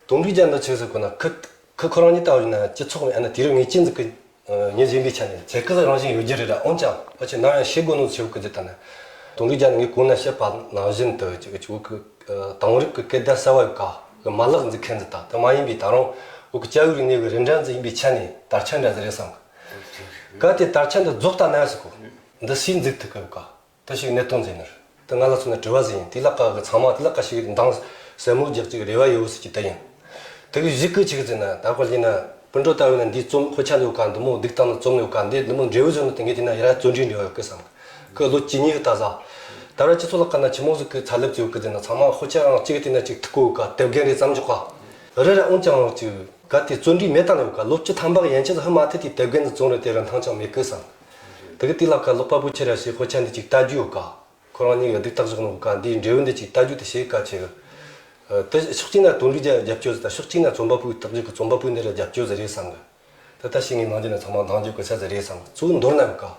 དོན་འགྲུས་ཅན་འདི་ཆི་ཟིག་གོ་ན་ཁི། ཁི་ཁོ་རང་ཉིད་ལྟ་བུ་ཡིན་ན་སྤྱི་ཚོགས་ནས་ཨ་ན་དུས་རབས་ངེས་ཅན་ཟིག་གི་ངོས་འཛིན་པའི་ཆ་ནས་ཚད་བཀག་རང་བཞིན་ཡོད་རྒྱུ་རེད་ར། འོན་ཀྱང་ཕལ་ཆེར་ནམ་ཡང་ཤེས་དགོས་ནོ་ཆེ་བོ་གི་འདི་ལྟ་ན། དོན་འགྲུས་ཅན་ངས་གོང་ན་བཤད་པ་ནང་བཞིན་དུ་ཅིག་ཅིག་བོད་ཀྱི་དེང་རབས་ཀྱི་སྐད་བརྡ་གསར་བ་ཡོད་ག་གི་མ་ལག་འཛུགས་མཁན་ཟིག་དང་། དེ་མ་ཡིན་པའི་ད་རུང་བོད་ཀྱི་སྐྱ་བོའི་རིག་གནས་ཀྱི་རིན་བྲལ་འཛིན་པའི་ཆ་ནས་དར་ཆ་འདྲ་ཟིག་རེད་བསམ་གི། གལ་ཏེ་དར་ཆ་འདི་རྫོགས་ལྟ་ན་ཟིག་གོ། འདི་སུས་འཛུགས་ཐུབ་གི་ཡོད་ག། དེ་ཞིག་གནད་དོན་ཟིག་ནི་རེད། དེ་ང་ལ་མཚོན་ན་དྲི་བ་ཟིག་ཡིན། དེ་ལ་ཀ་གི་ཚང་མ་དེ་ལ་ཀ་ཞིག་འདང་སེམས་མོ་རྒྱག་ཅིག་རེ་བ་ཡོད་ཟིག་ཅིག་དེ་ཡིན། དེ་གི་གཞི་ཀི་ཆི་གི་ཟེར་ན། ད་ཁོ་ལ་ཡིན་ན་སྤུན་གྲོགས་ལྟ་བུ་ན་འདིའི་རྩོམ་དཔེ་ཆ་ལ་ཡོད་ག། འདི་མོ་སྡུག་དང་ནི་རྩོམ་ལ་ཡོད་ག། འདི་འདི་མོ་འབྲས་བུ་བཟོ་ནི་དེ་ངས་དེ་ན་ཡ་ར་བརྩོན་འགྲུས་འབྲེལ་བ་ཡོད་གི་བསམ། ཁོས་ལོ་གཅིག་གཉིས་གི་ད་ཟ། ད་ར་སྤྱི་ཚོགས་ལ་ཀ་ན་ཆི་མོ་ཟིག་གི་ཚ་ལེབ་ཟིག་ཡོད་གི་ཟེར་ན། ཚང་མ་དཔེ་ཆ་རང་གཅིག་གི་དེ་ན་ཅིག་ཐུག་གོ་ག། དེབ་རྒན་རེ་བརྩམས་འཇོག་ག། རི་ར་འོང་ཀྱང་ཅིག་ག་དེ་བརྩོན་འགྲུས་མེད་དང་ཡོད་ཀ། ལོ་བཅུ་ཐམ་པ་གི་ཡན་ཆད་ཧི་མ་ཐི་དེ་དེབ་རྒན་ཟིག་བཙོང་རེ་དེ་ར་འཐང་ཅང་མེད་གི་བསམ། དེ་གི་དེ་ལ་ཀ་ལོག་པ་པོ་ཆེ་ར་ཞེས་དཔེ་ཆ་འདི་ཅིག་ལྟ་རྒྱུ་ཡོད་ཀ། ཁོ་རང་གཉིས་ཀྱི་སྡིག་རྟགས་བཞག་ནོ་ཀ་འདིའི་འབྲས་བུ་འདི་ཅིག་ལྟ་རྒྱུ་དེ་ཞེ་གལ་ཆེ་གི། དེ་ཕྱོགས་གཅིག་ན་བརྩོན་འགྲུས་རྒྱབ་སྐྱོར་ཟེར་ད་ཕྱོགས་གཅིག་ན་རྩོམ་པ་པོའི་རྟགས་རྒྱུ་གི་རྩོམ་པ་པོའི་འདི་ར་རྒྱབ་སྐྱོར་ཟེར་རེད་བསམ་གི། ད་ལྟ་ཞིག་ངས་ནང་རྒྱུ་ན་ཚང་མ་འདང་རྒྱུ་གི་ཆ་ཟེར་རེད་བསམ་གི། གཙོ་བོ་མདོར་ན་ཡོད་ཀ།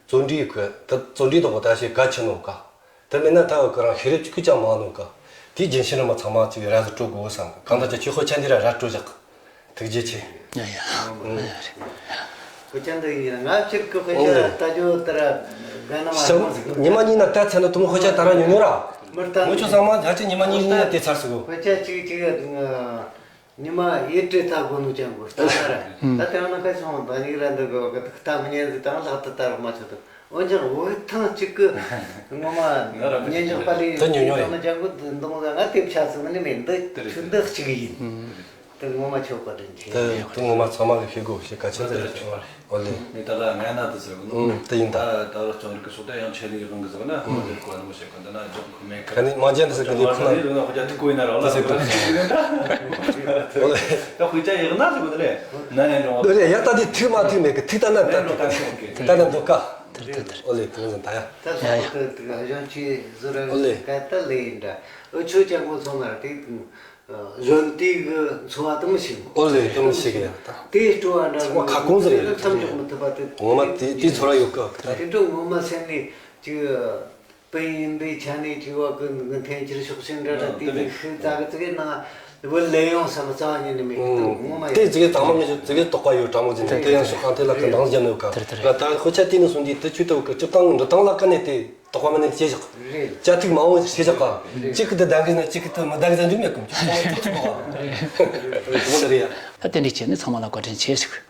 བརྩོན་འགྲུས་གི་ད་བརྩོན་འགྲུས་དོག་པོ་ད་ཞེ་གལ་ཆེ་ནོ་ཀ། དེ་མིན་ན་ད་འུ་ཀ་རང་ཤེས་རབ་ཅིག་གི་ཅང་མང་ནོ་ཀ། དེའི་རྒྱུན་ཤེས་རབ་མ་ཚང་མ་ཅིག་ར་ཟིག་སྤྲོད་དགོས་བསམ་གི། གང་ལྟར་ཀྱང་ཁྱོས་དཔེ་ཆ་འདི་ར་ར་སྤྲོད་བཞག་གི། ཐུགས་རྗེ་ཆེ། ཡ་ཡ། ཨང་། དཔེ་ཆ་འདི་ཡིན་ན་ང་ཕྱིར་གི་དཔེ་ཆ་ཨོ་ལེ། ལྟ་རྒྱུ་ལྟར་དགའ་ན་མ་ཤག་སོང་ཟིག་ཉི་མ་གཉིས་ན་ལྟ་ཚར་ན་དུ་མོ་དཔེ་ཆ་ད་ར་ཉུང་ཉུང་ར། མི་ལྟ་ངོ་ཆོ་ཚང་མ་ཡ་ཆེ་ཉི་མ་གཉིས་གཉིས་ན་ལྟ་ཚར་སོང་། དཔེ་ཆ་གཅིག་གཅིག་ཉི་མ་ཡེ་ཏྲེ་ལྟ་དགོས་ནོ་ཅང་གོ་ལྟ་ཚར། ད་དེ་ཡང་ན་ཁ་སོང་ད་ཉིག་ར་འདི་གོ་གི་ལྟ་མི་ཉན་ཟིག་དང་ལྷག་ཏུ་ལྟ་རོགས་མ་ཆོག་ཏུ། འོན་ཀྱང་བོད་ཐང་གཅིག་གི་ངོ་མ་ཉན་ཞོག་པ་ལས་དེ་ཉོ་ཉོ་ཡིན། ཀྱང་ན་ཅང་གོ་འདི་མོ་ང་དེབ་ཆ་ཟིག་ནི་མེད། འདི་ཆུ་འདི་གཅིག་ཡིན། དེ་ངོ་མ་ཆོག་པ་དྲན་གྱི། དེ་དེ་ངོ་མ་ཚང་མ་གི་ཤེས་དགོས་ཤེས་གལ་ཆེན་ཟེར་ཆོག་ཨོ་ལེ། ནི་ད་ལ་ང་ན་དུ་ཟེར་གི་ནོ། ཨུམ་དེ་ཡིན་ད། ད་ད་རོགས་ཅང་རིག་གི་སོགས་ད་ཡང་ཆེད་ལས་ཡོང་གི་ཟེར་ན་ཁོ་ལེར་གོ་ནི་མོ་ཞེས་གོ་འདི་ན་འཇོག་ཁོ་མེད་གི། ཁ་ནི་མ་ཇན་ཟེར་གི་ལེ་ཁོ་ན། ལོ་ན་ཁོ་ཅག་ཐིག་གོ་ཡིན་ན་རོགས་ལ་ཟེར་གི། ཨོ་ལེ། ད་ཁོ་ཅག་ཡག་ན་ཟེར་གི་ལེ། ན་ནས་འགྲོ་བ། ལེ་ཡ་ད་དེ་ཐིག་མ་ཐིག་མེད་གི། ཐིག་ད་ན་ད་ད་ད་ད་ད་འདོད་ག། དེར་དེར་དེར། ཨོ་ལེ་དེ་ཟིན་ད་ཡ། ད་ཡ་ཡ། སོགས་ད་དེ་གཞོན་སྐྱེས་ཟུར་ཨོ་ལེ། ག་ད་ལེ་ཡིན་འདྲ། འུ་ཆོ་ཅག་གོ་ཚོ་མ་ར་དེ། གཞོན་དུས་ཀྱི་འཚོ་བ་དུ་མི་ཞིག་ཨོ་ལེ་དུ་མི་ཞིག་ཡ་ད། དེའི་སྤྲོ་བ་འདྲ་ཚང་མ་ཁ་སྐོང་ཟེར་ཡོད། མཚམས་འཇོག་མི་ཐུབ་པ་དེ། ངོ་མ་དེ་དེའི་ཚོར་བ་ཡོད་གི། དེ་འཕྲོ་ངོ་མ་སེམས་ནས་ཅིག་དཔེ་ཡིན་པའི་ཆ་ནས་ཅིག་བ་གི་འཐེན་འཁྱེར་ཤོག་ཤིང་འདྲ་འདྲ་དེ་དེ་ཤི་ཙག་གི་ཙི་གེ་ན་བུ་ལེ་ཡོང་བསམ་རྩ་བ་ཉིད་ནས་མེད་གི། ངོ་མ་དེ་ཡིན་ཙི་གེ་ཚང་མ་ངེད་ཅག་ཙི་གེ་དོགས་པ་ཡོད་དྲང་མོ་ཟིན་དེ་ཡང་ཤོག་ཁང་དེ་ལ་གི་འདང་རྒྱབ་ནས་ཡོད་ག། དེར་དེར། ང་ད་དཔེ་ཆ་དེ་ནས་སོང་དུས་དེ་ཆུ་དེ་བ་གི་སྤྱི་བཏང་འབྲི་སྟངས་ལ་ཀ་ནས་དེ། དོགས་པ་མ་ནི་ཤེས་བཞག་རེད། ཅ་ཐིག་མ་འོངས་ཤེས་བཞག་ག་ཅིག་གི་དེ་ལྡན་གི་ན་ཅིག་གི་དེ་མི་ལྡན་གི་ཟེར་འཇུག་མེད་གམ་ཅིག་ཏོག་ཏོག་ཏོག་ཏོག་ད་དེ་འདྲ་བྱས་ནས་ཚང་མ་ལ་བཀའ་དྲིན་ཆེ་ཞུ།